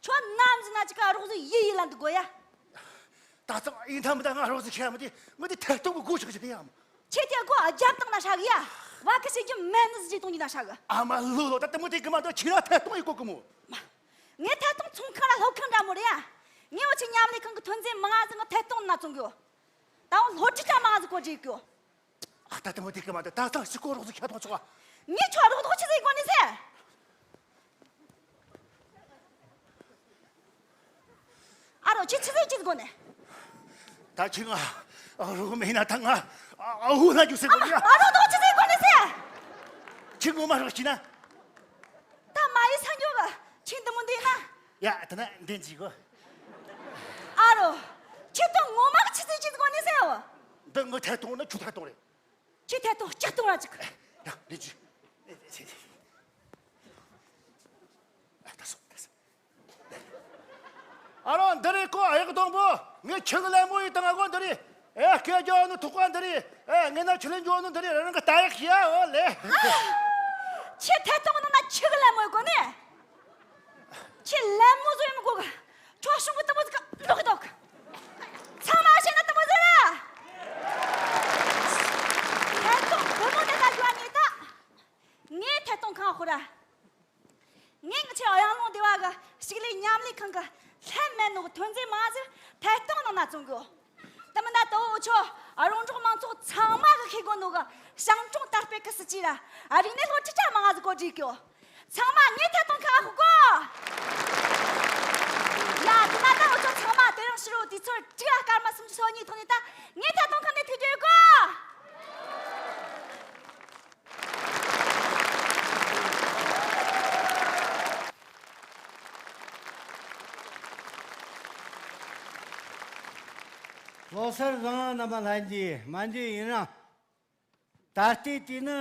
ཁྱོད་ནམ་ཟིན་ན་ཅིག་ཨ་རོགས་ཟིག་ཡི་ཡི་ལ་འདུག་གོ་ཡ། ད་ཙང་ཡིན་ཐ་མི་ད་ང་ཨ་རོགས་ཟིག་ཁྱེད་མི་དེ་ངོ་དེ་ཐད་གཏོང་གི་སྒོ་ཕྱོགས་ཀྱི་དེ་ཡ་མོ། ཁྱེད་དེ་གོ་རྒྱབ་བཏང་ན་ཧྲ་གི་ཡ། བ་ཁི་ཟེར་གྱི་མེད་ནི་ཟིག་གཏོང་གི་ན་ཧྲ་གི། ཨ་མ་ལོ་ལོ། ད་དེ་མོ་དེ་གི་མ་འདུག་ཁྱེད་ར་ཐད་གཏོང་ཡི་གོ་གི་མོ། མ། ངས་ཐད་གཏོང་ཚོང་ཁང་ར་སློབ་ཁང་འདྲ་མོ་རེད་ཡ། ངས་འོ་ཆི་མཉམ་ལས་ཁང་གི་ཐོན་རྫས་མང་ང་ཟིག་ངས་ཐད་གཏོང་ན་བཙོང་གི་ཡོད། ད་འོ་སློབ་ཁྲིད་ཀྱང་མང་ང་ཟིག་གོ་སྒྲིག་གི་ཡོད། ཨ། ད་དེ་མོ་དེ་གི་མ་འདུག་ད་ཚང་ཞིག་གོ་རོགས་ཟིག་ཁྱབ་ཐོག་ཆོག་ག། ངས་ཁྱོད་རོགས་ཐོག་ཆི་ཟིག་གོ་ནི་ཟེར། ཨ་རོ་ཁྱི་ཆི་ཟིག་ཅི་ཟིག་གོ་ནི། ད་ཁྱི་ང་ཨ་རོགས་མེད་ན་ད་ང་ཨ་ཨ་འུ་ན་རྒྱུ་ཟེར་གོ་ནི་ཡ། ཨ་རོགས་ཐོག་ཆི་ཟིག་གོ་ནི་ཟེར། ཁྱི་ངོ་མ་རོགས་ཁྱི་ན། ད་མ་ཡི་ས་འགྱོ་ག་ཁྱི་འདི་མོ་འདི་ན། ཡ། ད་ན་འདི་འཇིག་གོ། ཨ་རོ། ཁྱི་ཏོ་ངོ་མ་གི་ཆི་ཟིག་ཅི་ཟིག་གོ་ནི་ཟེར་ཡོ། འདི་ངོ་ཐད་གཏོང་ན་ཆུ་ཐད་གཏོང་རེད། ཁྱི་ཐད་གཏོང་ལྕགས་གཏོང་ར་ཅིག་ཡ། འདི་ཅི། ཨེ། ཨེ། ཨེ། ཨེ། ཨ། ད་སོ། ད་སོ། ཨ་རོ། འདི་རེད་ཀོ། ཨ་ཡག་སྡོང་པོ། ངས་ཁྱི་གི་ལད་མོ་ཡིན་དང་ང་གོ་འདི་རེད། ཨེ། སྐད་རྒྱག་ནི་ཐུག་པ་འདི་རེད། ཨེ། ངས་ན་ཁྱི་ལེན་འཇོག་ནི་འདི་རེད། རང་གི་ད་ཡག་ཤི་ཡ། འོ་ལེ། ཁྱི་ཐད་གཏོང་ནང་ན་ཁྱི་གི་ལད་མོ་ཡོད་གོ་ནི། ཁྱེད་ལད་མོ་བཟོ་ཡི་མི་དགོས་གི། ཁྱོད་གཞུང་གི་དུ་མོ་ཟིག་ག་འདུག་གི་འདུག་ཚང་མ་བྱས་ན་དུ་མོ་ཟིག་ར། ཐད་གཏོང་བུ་མོ་དེ་ད་ཞུ་བ་ནི་ད། ངས་ཐད་གཏོང་ཁང་ཧུ་ར། ངས་ངི་ཆེ་གཡང་ལུང་སྡེ་བ་གི་ཕྱུགས་ལས་མཉམ་ལས་ཁང་གི་ལྷད་མེད་ནོ་གི་ཐོན་རྫས་མང་ཟིག་ཐད་གཏོང་ནང་ན་བཙོང་གི་ཡོད། དེ་མིན་ད་དོ་འུ་ཆོ་རོང་འབྲོག་མང་ཚོགས་ཚང་མ་གི་ཤེས་དགོས་ནོ་གི་ཞིང་གྲོང་དར་སྤེལ་གི་སྲིད་ཇུས་ར་རིག་གནས་སློབ་ཁྲིད་ཆ་མང་ང་ཟིག་གོ་སྒྲིག་གི་ཡོད། ཚང་མ་ངས་ཐད་གཏོང་ཁང་ཧུ་གོ། ཡ། དེ་ན་ད་འུ་ཆོ་ཚང་མ་དེ་རིང་ ཕྱི་རུ་དུས་ཚོད་དྲུག་སྐར་མ་སུམ་ཅུ་སོ་གཉིས་ཐོག་ནས་ད་ངས་ད་དུང་ཁ་ནས་ཐུག་རྒྱུ་ཡོད་གོ། ལོ་གསར་བཟང་། རྣམ་པ་ལྷན་རྒྱས་མ་འདྲེས་ཡིན་རང་། ད་ལྟའི་དུས་ནི་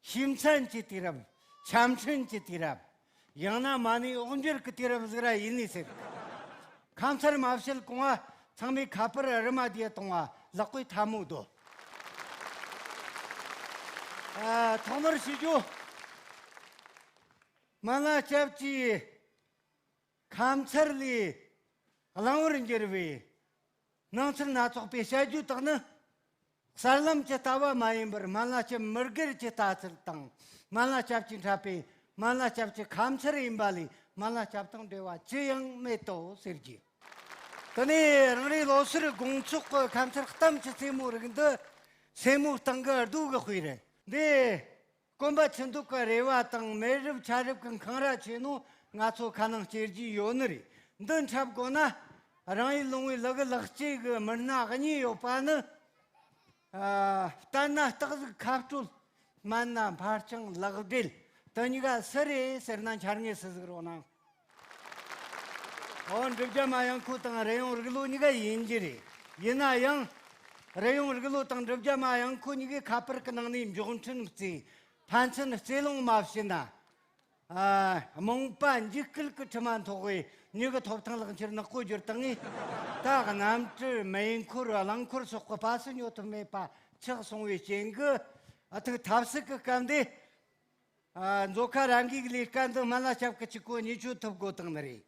ཤིང་ཚན་གྱི་དུས་རབས། ཆམ་ཕྲན་གྱི་དུས་རབས། ཡང་ན་མ་ཎི་འོག་འགྱུར་གྱི་དུས་རབས་ཟིག་ར་ཡིན་ནི་ཟེར། ཁ་མཚར་མ་བཤད་གོང་བ་ཚང་མས་ཁ་པར་རི་མ་དེ་གཏོང་བ་ལག་པའི་ཐལ་མོ་རྡོ། ཨ། ཐོག་མར་ཞུ་རྒྱུ། སྨན་བླ་སྐྱབས་ཀྱིས་ཁ་མཚར་ལས་གླེང་བར་འགྱུར་བའི་སྣང་ཚུལ་སྣ་ཚོགས་པའི་བཤད་རྒྱུ་དག་ནི། གསར་ལམ་གྱི་ལྟ་བ་མ་ཡིན་པར་སྨན་བླ་སྐྱབས་མི་སྒེར་གྱི་ལྟ་ཚུལ་དང་། སྨན་བླ་སྐྱབས་ཀྱིས་འཁྲབ་པའི་སྨན་བླ་སྐྱབས་ཀྱི་ཁ་མཚར་ཡིན་པ་ལས་སྨན་བླ་སྐྱབས་དང་འབྲེལ་བ་ཅི་ཡང་མེད་དོ་ཟེར་རྒྱུ། དེ་ནས་རང་རེའི་ལོ་སར་དགོང་ཚོགས་ཀྱི་ཁ་མཚར་གཏམ་གྱི་རྩེ་མོ་རིགས་འདི་སེན་མོའི་སྟེང་གི་རྡོ་གི་དཔེ་རེད། འདི་གོམ་པ་ཆུ་འདུག་གི་རེ་བ་དང་མེ་རབས་ཆ་རབས་ཀྱི་འཁང་ར་ཆེ་ནོ་ང་ཚོ་ཁ་ནང་སྐྱེ་རྒྱུ་ཡོད་ནི་རེད། འདི་འཁྲབ་དགོས་ན་རང་ཡུལ་ལུང་བའི་ལུ་གུ་ལག་སྐྱེས་ཀྱི་མི་སྣ་གཉིས་ཡོད་པ་ནི། ཨ། བལྟས་ན་སྟག་གཟིག་ཁ་སྤྲོད། སྨན་ན་འཕར་སྤྱང་ལག་སྦྲེལ། དེ་གཉིས་ཀ་སུ་རེད་ཟེར་ན་འཆར་ངེས་སུ་ཟིག་རོགས་གནང་། ཨོ། འབྲི་བརྒྱ་མ་གཡང་འཁོར་དང་རི་ཡོང་རིག་ལོ་གཉིས་ཀ་ཡིན་གྱི་རེད། ཡིན་ན་ཡང་། རི་ཡོང་རིག་ལོ་དང་འབྲི་བརྒྱ་མ་གཡང་འཁོར་གཉིས་ཀས་ཁ་པར་གྱི་ནང་ནས་མགྱོགས་འཕྲིན་བརྩིས། ཕན་ཚུན་རྩེ་ལོང་མ་བྱིན་ན། ཨ། རྨོངས་པ་འཇིགས་སྐུལ་གྱི་དྲི་མ་འཐོག་པའི་མྱི་གི་ཐོབ་ཐང་ལག་འཁྱེར་ནག་པོ་བསྒྱུར་བཏང་ངས། ད་གནམ་གྲུ་མེ་འཁོར་རླངས་འཁོར་སོགས་ཀྱི་པ་སུ་ཉོ་ཐུབ་མེད་པ་ཆགས་སོང་བའི་རྐྱེན་གྱིས། ཨ། ཐུགས་ཐབས་ཟད་ཀྱི་སྐབས་འདི། ཨ། མཛོ་ཁ་ར་འགའི་ལས་ཀ་འདི་སྨན་བླ་སྐྱབས་ཀྱི་གཅིག་པོ་གཉིས་ཆོད་ཐུབ་དགོས་བཏང་ནི་རེད།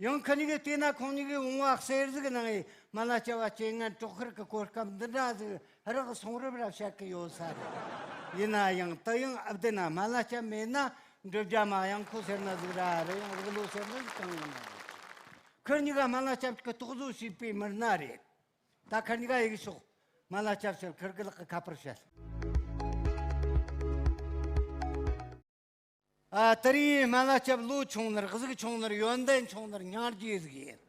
ཡང་ཁི་གཉིས་ཀས་བལྟས་ན་ཁོང་གཉིས་ཀའི་བུང་བ་གསེར་གཟིག་ནང་ངས་སྨན་བླ་སྐྱབས་པ་རྐྱེན་ངན་གྲོགས་ཤར་གྱི་གོ་སྐབས་འདི་འདྲ་ཟིག་རག་སོང་རབས་ར་བཤད་ཀྱི་ཡོད་ས་རེད། ཡིན་ན་ཡང་དེ་ཡང་ཨ་བདེན་ན་སྨན་བླ་སྐྱབས་མེད་ན་འབྲི་བརྒྱ་མ་གཡང་འཁོར་ཟེར་ན་ཟིག་ར་རི་ཡོང་རིག་ལོ་ཟེར་ན་ཟིག་གང་ཡིན་ན་རེད། ཁིར་གཉིས་ཀ་སྨན་བླ་སྐྱབས་ཀྱི་རྟོག་བཟོ་བྱས་པའི་མི་སྣ་རེད། ད་ཁིར་གཉིས་ཀ་ཡི་གེ་ཤོག་སྨན་བླ་སྐྱབས་ཟེར། ཁིར་གི་ལག་གི་ཁ་པར་བཤད། ཨ། དེ་རིང་སྨན་བླ་སྐྱབས་ལོ་ཆུང་ནར་གཟུགས་ཆུང་ནར་ཡོན་ཏན་ཆུང་ནར་སྙིང་རྗེ་ཟིག་ཡིན།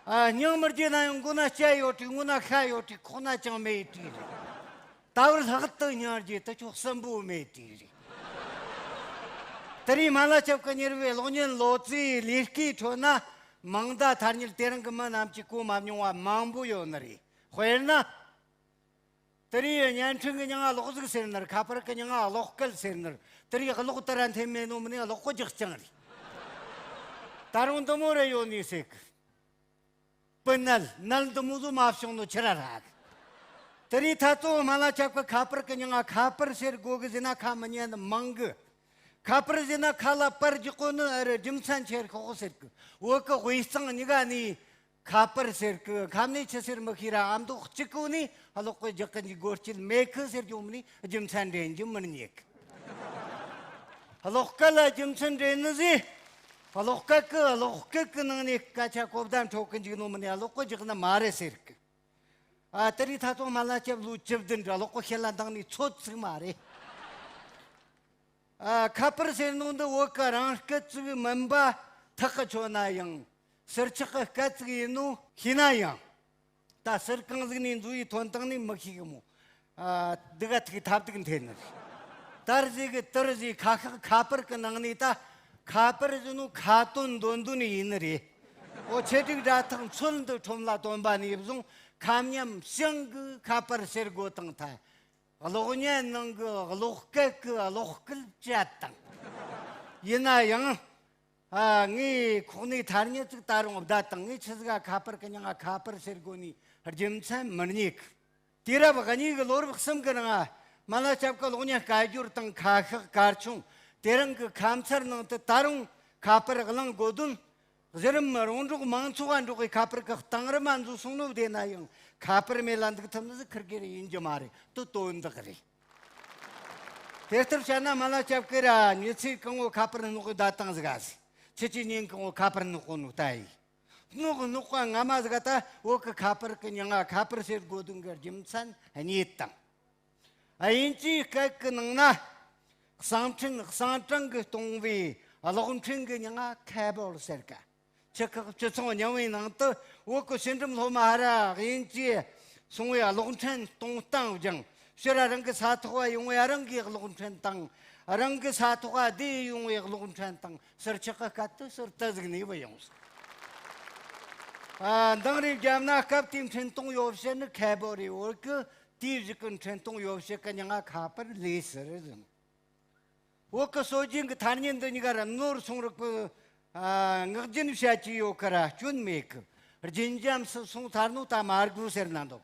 ཨ། སྙིང་མི་རྗེ་ན་ཡང་མགོ་ན་སྐྱ་ཡོད་དྲིས། ངོ་ན་ཤ་ཡོད་དྲིས། ཁོག་ན་ཅང་མེད་དྲིས་རེད། ད་བར་ལྷག་ཏུ་སྙིང་རྗེ་དུ་ཆོག་གསུམ་པོ་མེད་དྲིས་རེད། དེ་རིང་སྨན་བླ་སྐྱབས་ཀྱི་མྱུར་བའི་གློག་བརྙན་ལོ་ཙཱའི་ལས་ཀའི་ཁྲོད་ན་མིང་བརྡ་ཐ་སྙད་དེ་རིང་གི་མི་རྣམས་ཀྱིས་གོ་མ་མྱོང་བ་མང་པོ་ཡོད་ནི་རེད། དཔེར་ན། དེ་རིང་བརྙན་འཕྲིན་གྱི་མྱིང་ང་གློག་གཟུགས་ཟེར་ནི་རེད། ཁ་པར་གྱི་མྱིང་ང་གློག་སྐད་ཟེར་ནི་རེད། དེ་རིང་གློག་དེ་ར་འཐེན་མེད་ནོ་མིན་ནས་གློག་གི་རྒྱག་རྐྱང་རེད། ད་རུང་འདི་མོ་རེ་ཡོད་ནི་ཟེར་གི། སྤུ་ནལ་ནལ་འདི་མོ་ཟོ་མ་བྱུང་ནོ་ཆི་ར་རག་གི། དེ་རིང་ད་ཚོ་སྨན་བླ་སྐྱབས་ཀྱི་ཁ་པར་གྱི་མྱིང་ང་ཁ་པར་ཟེར་དགོས་གི་ཟེར་ན་ཁ་མི་ཉན་ནི་མང་གི། ཁ་པར་ཟེར་ན་ཁ་ལ་པར་རྒྱག་གོ་ནི་ཨ་རི་རྒྱུ་མཚན་ཆེར་ཤོག་ཟེར་གི། བོད་གི་དབུས་གཙང་གཉིས་ཀ་ནས། ཁ་པར་ཟེར་གི། ཁ་ནས་ཆི་ཟེར་མི་ཤེས་ར་ཨ་མདོ་གཅིག་གོ་ནས་གློག་གི་རྒྱག་གི་འཇུག་སྒོ་སྐྱིད་མེད་གི་ཟེར་རྒྱུ་མིན་ནས་རྒྱུ་མཚན་འདྲེན་རྒྱུ་མི་རྙེད་གི། གློག་སྐད་ལ་རྒྱུ་མཚན་འདྲེན་ནི་ཟེར། གློག་སྐད་གི་གློག་སྐད་གི་ནང་ནས་སྐད་ཆ་གོ་བརྡ་འཕྲོད་གི་འཇུག་ནོ་མིན་ནས་གློག་གི་རྒྱག་ནི་མ་རེད་ཟེར་གི། ཨ། དེ་རིང་ད་དུང་སྨན་བླ་སྐྱབས་ལོ་བཅུ་བདུན་ར་གློག་གི་ཤེལ་ལ་འདང་ནས་ཚོད་ཚིག་མ་རེད། ཨ། ཁ་པར་ཟེར་ནོ་འདི་བོད་ཀྱི་རང་སྐད་ཅིག་མིན་པ་ཐག་གིས་ཆོད་ན་ཡང་། ཟུར་ཆག་གི་སྐད་ཅིག་ཡིན་ནོ་ཤེས་ན་ཡང་། ད་ཟུར་གང་ཟིག་ནས་འཛུལ་བའི་ཐོན་སྟངས་ནི་མི་ཤེས་གི་མོ། ཨ། འདི་ག་ཐུག་ཐབས་སྡུག་འཐེན་ནི་རེད། དར་ཟིག་གི་དུར་ཟིག་ཁ་ཤགས་ཁ་པར་གི་ནང་ནས་ད་ཁ་པར་ཟེར་ནོ་ཁ་དོན་འདོན་འདོན་ནི་ཡིན་ནི་རེད། འོ། ཆེ་སྒྲིག་སྒྲ་ཐག་ཚོད་འདི་ཁྲོམ་ལ་བཏོན་པ་ནས་བཟུང་ཁ་མཉམ་བྱང་གི་ཁ་པར་ཟེར་དགོས་དང་ཐལ། གློག་བརྙན་ནང་གི་གློག་སྐད་ཀྱི་གློག་སྐད་བཅད་དང་། ཡིན་ན་ཡང་། ཨ། ངས་ཁོག་ནས་ཐ་སྙད་ཅིག་ད་རུང་བརྡ་བཏང་། ངས་ཆི་ཟིག་ག་ཁ་པར་གི་མྱིང་ང་ཁ་པར་ཟེར་དགོས་ནི་རྒྱུ་མཚན་མི་རྙེད་གི། དུས་རབས་གཉིས་ཀྱི་ལོ་རབས་གསུམ་གི་རིང་། སྨན་བླ་སྐྱབས་ཀྱི་གློག་བརྙན་སྐད་སྒྱུར་དང་ཁ་ཤགས་གར་ཆུང་། དེ་རིང་གི་ཁ་མཚར་ནང་དུ་ད་རུང་ཁ་པར་གླེང་དགོས་དོན། གཞི་རིམ་རོང་འབྲོག་མང་ཚོགས་ལ་འགྲོ་བའི་ཁ་པར་གི་གཏིང་རིམ་མ་འཛུལ་སོང་ནོ་བདེན་ན་ཡང་། ཁ་པར་མེད་ལ་འདུག་ཐུབ་ནི་ཟིག་ཁིར་གེར་ཡིན་རྒྱུ་མ་རེད། དེ་དོན་དག་རེད། དེ་ལྟར་བཤད་ན་སྨན་བླ་སྐྱབས་ཀྱིས་ར་མྱི་ཚེ་གང་བོ་ཁ་པར་སྣོག་གི་བསྡད་བཏང་ཟིག་ཨ་ཟིག་ཁྱེད་ཀྱི་ཉིན་གང་བོ་ཁ་པར་སྣོག་གོ་ནོ་ལྟ་ཡིན། སྣོག་སྣོག་པ་སྔ་མ་ཟིག་ད་བོད་ཀྱི་ཁ་པར་གི་མྱིང་ང་ཁ་པར་ཟེར་དགོས་དོན་གི་རྒྱུ་མཚན་རྙེད་དང་། དབྱིན་ཇིའི་སྐད་ཀྱི་ནང་ན། གསང་འཕྲིན་གསང་དྲང་གིས་གཏོང་བའི་གློག་འཕྲིན་གྱི་མྱིང་ང་ཁེ་བལ་ཟེར་ག། ཆུ་ཁག་སྤྱི་ཚོགས་རྙིང་བའི་ནང་དུ་བོད་ཀྱི་ཕྱི་འགྲམ་སློབ་མ་ཧ་ར་དབྱིན་ཇི་སོང་བའི་གློག་འཕྲིན་གཏོང་སྟངས་སྦྱངས། ཕྱིར་རང་གི་ས་ཐོག་བ་ཡོང་བའི་རང་གི་གློག་འཕྲིན་དང་། རང་གི་ས་ཐོག་བ་བསྡད་ཡོང་བའི་གློག་འཕྲིན་དང་། ཟུར་ཆག་གི་སྐད་དུ་ཟུར་དུ་ཟིག་ནས་བུད་ཡོང་ཟིག་ཨ། འདང་རེ་བརྒྱབ་ན་སྐབས་དེའི་འཕྲིན་གཏོང་ཡོ་བྱད་ནི་ཁེ་བོ་རེ་བོར་གི། དེའི་གཞུག་གི་འཕྲིན་གཏོང་ཡོ་བྱད་གི་མྱིང་ང་ཁ་པར་ལས་ཟེར་ཟིན། བོད་ཀྱི་སྲོལ་རྒྱུན་གྱི་ཐ་སྙད་འདི་གཉིས་ཀ་ར་ནོར་སོང་རིགས་པའི། ཨ། ངག་རྒྱུན་བཤད་ཀྱི་ཡོད་ཀི་ར་སྐྱོན་མེད་གི། རྒྱུན་འབྱམས་སུ་སོང་ཚར་ནོ་ད་མ་དགོས་ཟེར་ན་འདུག་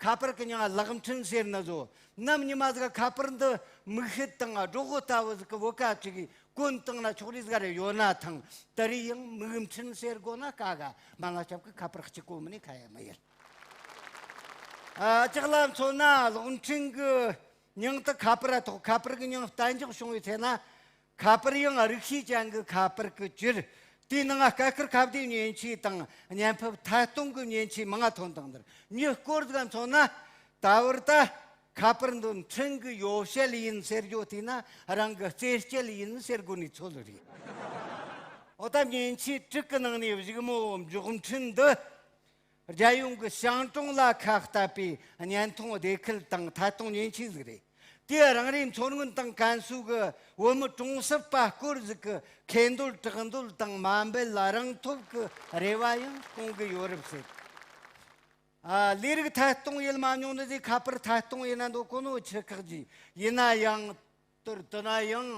ཁ་པར་གི་མྱིང་ལག་འཕྲིན་ཟེར་ན་བཟོ། ནམ་ཉི་མ་ཟིག་ཁ་པར་འདི་མིག་ཤེལ་དང་སྒྲོག་གོ་ལྟ་བུ་ཟིག་གི་བོད་ཀ་ཅིག་གི་གོན་བཏང་ན་ཆོག་རེ་ཟིག་རེ་ཡོད་ན་ཐང་། དེ་རེ་ཡང་མིག་འཕྲིན་ཟེར་དགོ་ན་ཀ་ག་མ་ལ་ཆབ་གི་ཁ་པར་གཅིག་གོ་མིན་ནི་ཁ་ཡ་མི་ཡིན། ཨ། ལྕགས་ལ་མཚོན་ན་གློག་འཕྲིན་གི་མྱིང་དུ་ཁ་པར་ཐོགས། ཁ་པར་གི་མྱིང་གཏན་འཇགས་བྱུང་བའི་ཚེ་ན། ཁ་པར་ཡང་རིགས་ཤེས་ཅན་གྱི་ཁ་པར་གྱི་ཕྱིར། དེའི་ནང་སྐད་ཁུར་ཁ་བརྡའི་མཉེན་ཆས་དང་བརྙན་ཕབ་ཐད་གཏོང་གི་མཉེན་ཆས་མང་ང་ཐོན་དང་འདིར་མྱི་སྐོར་ཟིག་མཚོན་ན། ད་བར་ད་ཁ་པར་འདི་འཕྲིན་གྱི་ཡོ་བྱད་ཡིན་ཟེར་རྒྱུ་དེས་ན་རང་གི་རྩེད་སྤྱད་ཡིན་ཟེར་དགོས་ནི་ཚོད་རེད། འོ་ད་མཉེན་ཆས་དྲུག་གི་ནང་ནས་གཞུག་མོ་མགྱོགས་འཕྲིན་འདི། རྒྱལ་ཡོངས་ཀྱི་ཤང་གྲོང་ལ་ཁ་གཏད་པའི་བརྙན་མཐོང་སྡེ་ཁུལ་དང་ཐད་གཏོང་མཉེན་ཆས་ཟིག་རེད། དེ་རང་རེའི་མཚོ་སྔོན་དང་ཀན་སུའུ་གི་བོད་མི་གྲོང་གསེབ་པ་སྐོར་ཟིག་གི་ཁེ་འདོད་གྲགས་འདོད་དང་མ་འབེལ་རང་ཐོབ་ཀྱི་རེ་བ་ཡང་སྐོང་གི་ཡོད་རབས་ཟེར། ཨ། ལས་རིགས་ཐད་གཏོང་ཡེད་མ་མྱོང་ནི་ཟིག་ཁ་པར་ཐད་གཏོང་ཡེད་ན་འདོད་གོ་ནོ་ཆི་ཁག་ཅིག་ཡིན་ན་ཡང་། དེར་དེ་ན་ཡང་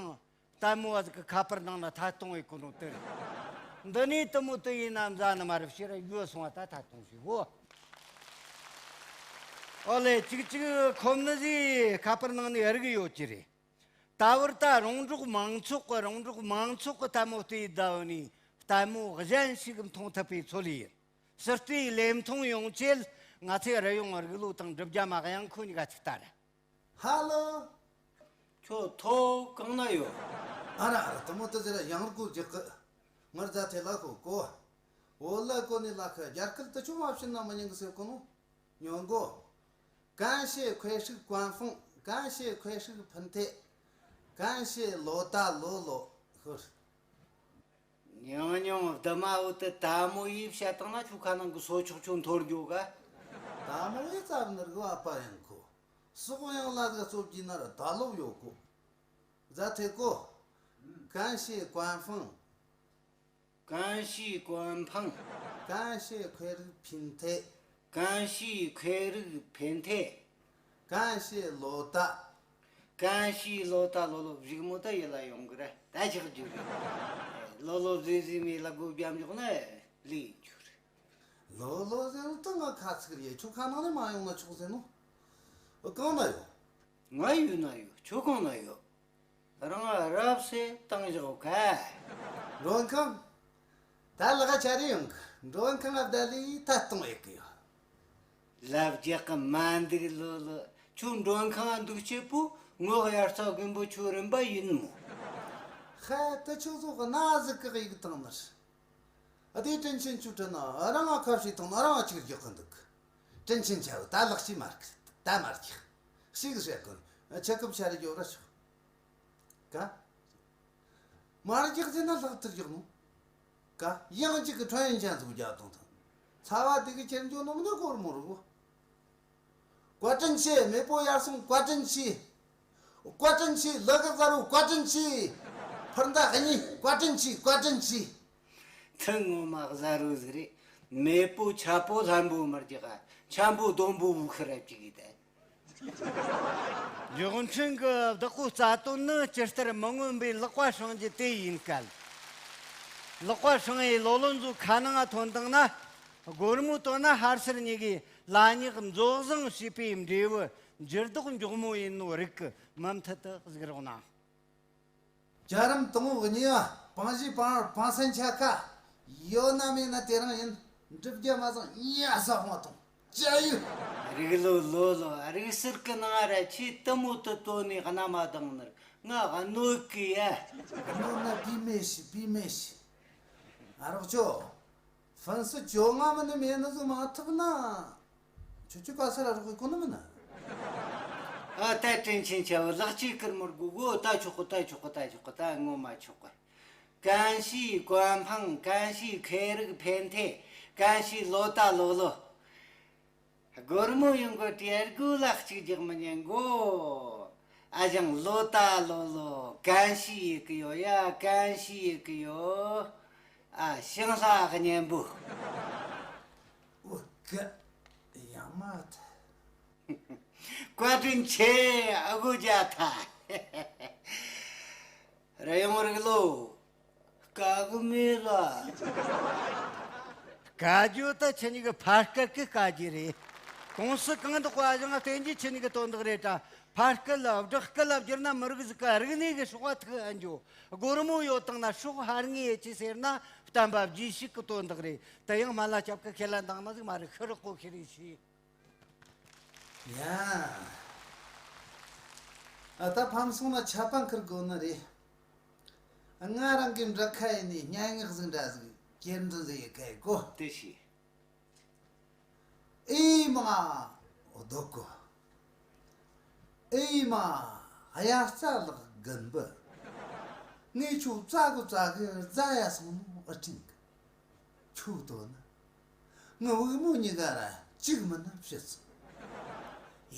ལྟད་མོ་བ་ཟིག་གི་ཁ་པར་ནང་ན་ཐད་གཏོང་ཡེད་གོ་ནོ་དེ་རེད། འདི་ནས་དེ་མོ་དེ་ཡིན་ན་མཛའ་ནི་མ་རེད། ཕྱིར་ཡོད་སོང་བ་ད་ཐད་གཏོང་ཞིག་གོ། ཨོ་ལེ། གཅིག་གཅིག་ཁོམ་ནི་ཟིག་ཁ་པར་ནང་ནས་རིག་ཡོད་ཀྱི་རེད། ད་བར་ད་རོང་འབྲོག་མང་ཚོགས་ཀྱི་རོང་འབྲོག་མང་ཚོགས་ཀྱི་ལྟད་མོ་ལྟས་བསྡད་ནི་ལྟད་མོ་གཞན་ཞིག་མཐོང་ཐུབ་པའི་ཚོད་ཡིན། ཟུར་ལྟའི་ལས་མཐོང་ཡོང་ཆེད་ང་ཚོའི་རི་ཡོང་རིག་ལོ་དང་སྒྲུབ་རྒྱ་མ་གཡང་ཁོ་གཉིས་ཀ་ཅིག་ལྟ་ར། ཧ་ལོ། ཁྱོད་ཐོ་གང་ན་ཡོད། ཨ་ར་ཨ་ར། དེ་མོ་དེ་ཟེར་ཡང་རྒོ་རྒྱག་གི། ངར་རྫ་ཐེ་ལ་ཁོ་གོ། འོ་ལ་གོ་ནི་ལ་ཁ་རྒྱ་སྐད་དུ་ཆུང་བ་བྱིན་ན་མི་ཉན་གི་ཟེར་གོ་ནོ། ཉོན་གོ། 感谢快手官方，感谢快手平台，感谢老大老老。 ཉུང་ཉུང་བདུད་མ་འོ་དེ་ལྟད་མོ་ཡིས་བཤད་བཏང་ན་ཁྱོད་ཁ་ནང་གི་སོ་ཆོག་ཆོག་འཐོར་འགྱོ་ག་ལྟད་མོ་ཡིས་རྩ་བ་ནི་རྒོ་ཨ་ཕ་ཡང་ཁོ། སོག་ཡང་ལ་ཟིག་རྩོབ་ཀྱི་ན་ར་ད་ལོབ་ཡོད་གོ། རྫ་ཐེ་གོ། 感谢官方。 感谢官方。 感谢快手平台。 感谢快手平台。 感谢老大。 感谢老大老老། གཞུག་མོ་ད་ཡིད་ལ་ཡོང་གི་རེད། ད་ཆགས་རྒྱུ་རེད། ལོ་ལོ་བཟོས་བཟོས་མེད་ལ་སྒོ་བརྒྱབ་འཇོག་ན་ལས་ཡིན་རྒྱུ་རེད། ལོ་ལོ་ཟེར་ནོ་ད་ང་ཁ་ཚིག་རེད། ཁྱོད་ཁ་ནང་ནས་མ་ཡོང་ན་ཆོག་ཟེར་ནོ། གང་ན་ཡོད། ང་ཡུལ་ན་ཡོད། ཁྱོད་གང་ན་ཡོད། རང་རབ་སེ་བཏང་བཞག་ག་མགྲོན་ཁང་། ད་ལག་ཆ་རེ་ཡོང་གི། མགྲོན་ཁང་ང་བསྡད་ལས་ཐད་གཏོང་ཡེད་གི་ཡོད། ལབ་རྒྱག་གི་མ་འདུག་ལོ་ལོ། ཁྱོད་མགྲོན་ཁང་ང་འདུག་ཆེད་པོ་ངོ་དབྱར་རྩྭ་དགུན་འབུ་ཆོ་རིམ་པ་ཡིན་མོ། ཧ། ད་ཁྱོད་ཚོ་གི་ན་ཟིག་གི་ཡིག་བཏང་ནི་རེད། ཨ་དེ་དྲིན་ཆེན་ཆུ་དྲིན་ན་རང་ང་ཁ་བྱེད་བཏང་ན་རང་ང་ཅིག་རྒྱག་གི་འདུག་དྲིན་ཆེན་ཆ་བོ་ད་ལག་ཅི་མ་རྒྱག་ད་མ་རྒྱག་ཤིག་ཟེར་གོ་ནི། ཆེ་སྐབས་ཆ་རེ་ཡོད་ར་ཆོག་ག་མར་རྒྱག་ཟེར་ན་ལྷག་ཏུ་རྒྱག་ནོ། ག་ཡང་གཅིག་གི་ཁྲོན་ཡན་ཅན་ཚུགས་རྒྱག་དང་དང་། ཚ་བ་དེ་གི་ཁྱེར་འཇོག་ནོ་མི་ནི་སྒོར་མོ་རུ་གོ། བཀའ་དྲིན་ཆེ། མེས་པོ་ཡར་སོང་བཀའ་དྲིན་ཆེ། བཀའ་དྲིན་ཆེ། ལི་གི་ཟ་རུ་བཀའ་དྲིན་ཆེ། འཕུར་མདའ་གཉིས་བཀའ་དྲིན་ཆེ། བཀའ་དྲིན་ཆེ། དེ་ངོ་མ་ཟ་རུ་ཟིག་རེད། མེས་པོ་ཆ་པོ་ལྷན་པོ་མར་རྒྱག་ག་ཆམ་པོ་སྡོང་པོ་བུ་ཁི་ར་བཅུག་གི་ད། མགྱོགས་འཕྲིན་གྱི་བདག་པོ་རྩ་དོན་ནི་ཇི་ལྟར་མི་མངོན་པའི་ལག་པ་བསྲིང་རྒྱུ་དེ་ཡིན་སྐད། ལག་པ་བསྲིང་ཡས་ལོ་ལོན་ཚོའི་ཁ་ནང་ང་ཐོན་བཏང་ན། སྒོར་མོ་བཏོན་ན་ཧར་སེར་གཉིས་ཀྱིས་ལ་ཉག་མཛོ་བཟང་ཞེས་པའི་འབྲས་བུ་འགྱུར་ལྡོག་མགྱོགས་མོ་ཡིན་ནོ་རིག་གི་མུ་མཐུད་དུ་གཟིགས་རོགས་གནང་། རྒྱ་རིམ་དང་པོ་གཉིས་པ། པང་གཞི་པང་པང་སན་ཆ་ཁ། ཡོད་ན་མེད་ན་དེ་རང་ཡིན། འགྲུབ་རྒྱ་མ་བཟང་ཉ་ས་ཧོང་དང་ཅ་ཡུ། རིག་ལོ་ལོ་ལོ། རིག་གསར་གི་ནང་ར་ཆེས་དུ་མོ་དུ་དོ་ནས་གནའ་མ་དང་ནར་ང་གནོད་གི་ཡ། གནོད་ན་བི་མེ་ཤི་བི་མེ་ཤི། ཨ་རོགས་ཅོ། ཧྥན་སི་བཅོ་ལྔ་མ་ནི་མེད་ནི་ཟིག་མ་ཐུབ་ན། ཁྱོད་ཁྱོད་ག་ས་ར་རོགས་གི་གོ་ནི་མིན་ན། ཨ་ད་དྲིན་ཆེན་ཆ་བོ་ལག་ཅིག་ཀིར་མོར་གུ་གོ་ད་ཆོག་གི་ད་ཆོག་གི་ད་ཆོག་གི་ད་ངོ་མ་ཆོག་གི། གན་ཞིའི་ཀོན་ཕང་། གན་ཞིའི་ཁེ་རིག་ཕན་ཐེ། གན་ཞིའི་ལོ་ཏ་ལོ་ལོ། སྒོར་མོ་ཡོང་གི་དྲེལ་དགུ་ལ་གཅིག་རྒྱག་མི་ཉན་གོ། ཨ་ཞང་ལོ་ཏ་ལོ་ལོ། གན་ཞིའི་ཡི་གི་ཡོ་ཡ། གན་ཞིའི་ཡི་གི་ཡོ། ཨ་ཞང་ལྷ་གཉན་པོ། འུ་ཀ་ཡང་མ་ཐ། བཀའ་དྲིན་ཆེ། ཨ་གོ་རྒྱ་ཐ། ར་ཡོང་རིག་ལོ། དཀའ་གི་མེད་ལ། དཀའ་རྒྱུ་ད་ཁྱེད་གཉིས་ཀྱི་ཕར་སྐད་ཀྱི་དཀའ་རྒྱུ་རེད། ཀུང་སི་གང་དུ་བ་ཞང་བསྟན་རྒྱུ་ཁྱེད་གཉིས་ཀྱི་དོན་དག་རེད་ད། ཕར་སྐད་ལ་བསྒྲགས་སྐད་ལ་བསྒྱུར་ན་མི་རིགས་ཟིག་གི་རིག་གནས་ཀྱི་སྲོག་པ་ཐུག་ཨ་འཇོ། སྒོར་མོ་ཡོད་དང་ན་སྲོག་ཧར་ངེས་ཡེ་ཆི་ཟེར་ན་བསྟན་པ་རྗེས་ཤུགས་ཀྱི་དོན་དག་རེད། དེ་ཡང་སྨན་བླ་སྐྱབས་ཀྱི་ཁས་ལེན་དང་ན་ཟིག་མ་རེད། ཤི་རི་ཀོ་ཤི་རི་ཤི། ཡ། ཨ་ད་ཕམ་སོང་ན་ཆད་པ་འཁུར་དགོས་ནི་རེད། ང་རང་གི་འབྲི་ཁ་ཡིན་ནི་སྙན་ངག་ཟིག་འདྲ་ཟིག་གྱེར་འདོན་ཟིག་ཡི་གེ་གོ། དེ་ཤི། ཨེ་མ་རྡོ་གོ། ཨེ་མ་དབྱར་རྩྭ་ལགས་རྒན་པོ། ངས་ཁྱོད་བཙལ་གོ་བཙལ་གི་རྫ་ཡ་སོང་ནོ་ཨ་ཁྲིན་གི། ཁྱོད་དོ་ན། ངའི་བུ་མོ་གཉིས་ཀ་ར་གཅིག་མིན་ན་བྱེད་སོང་།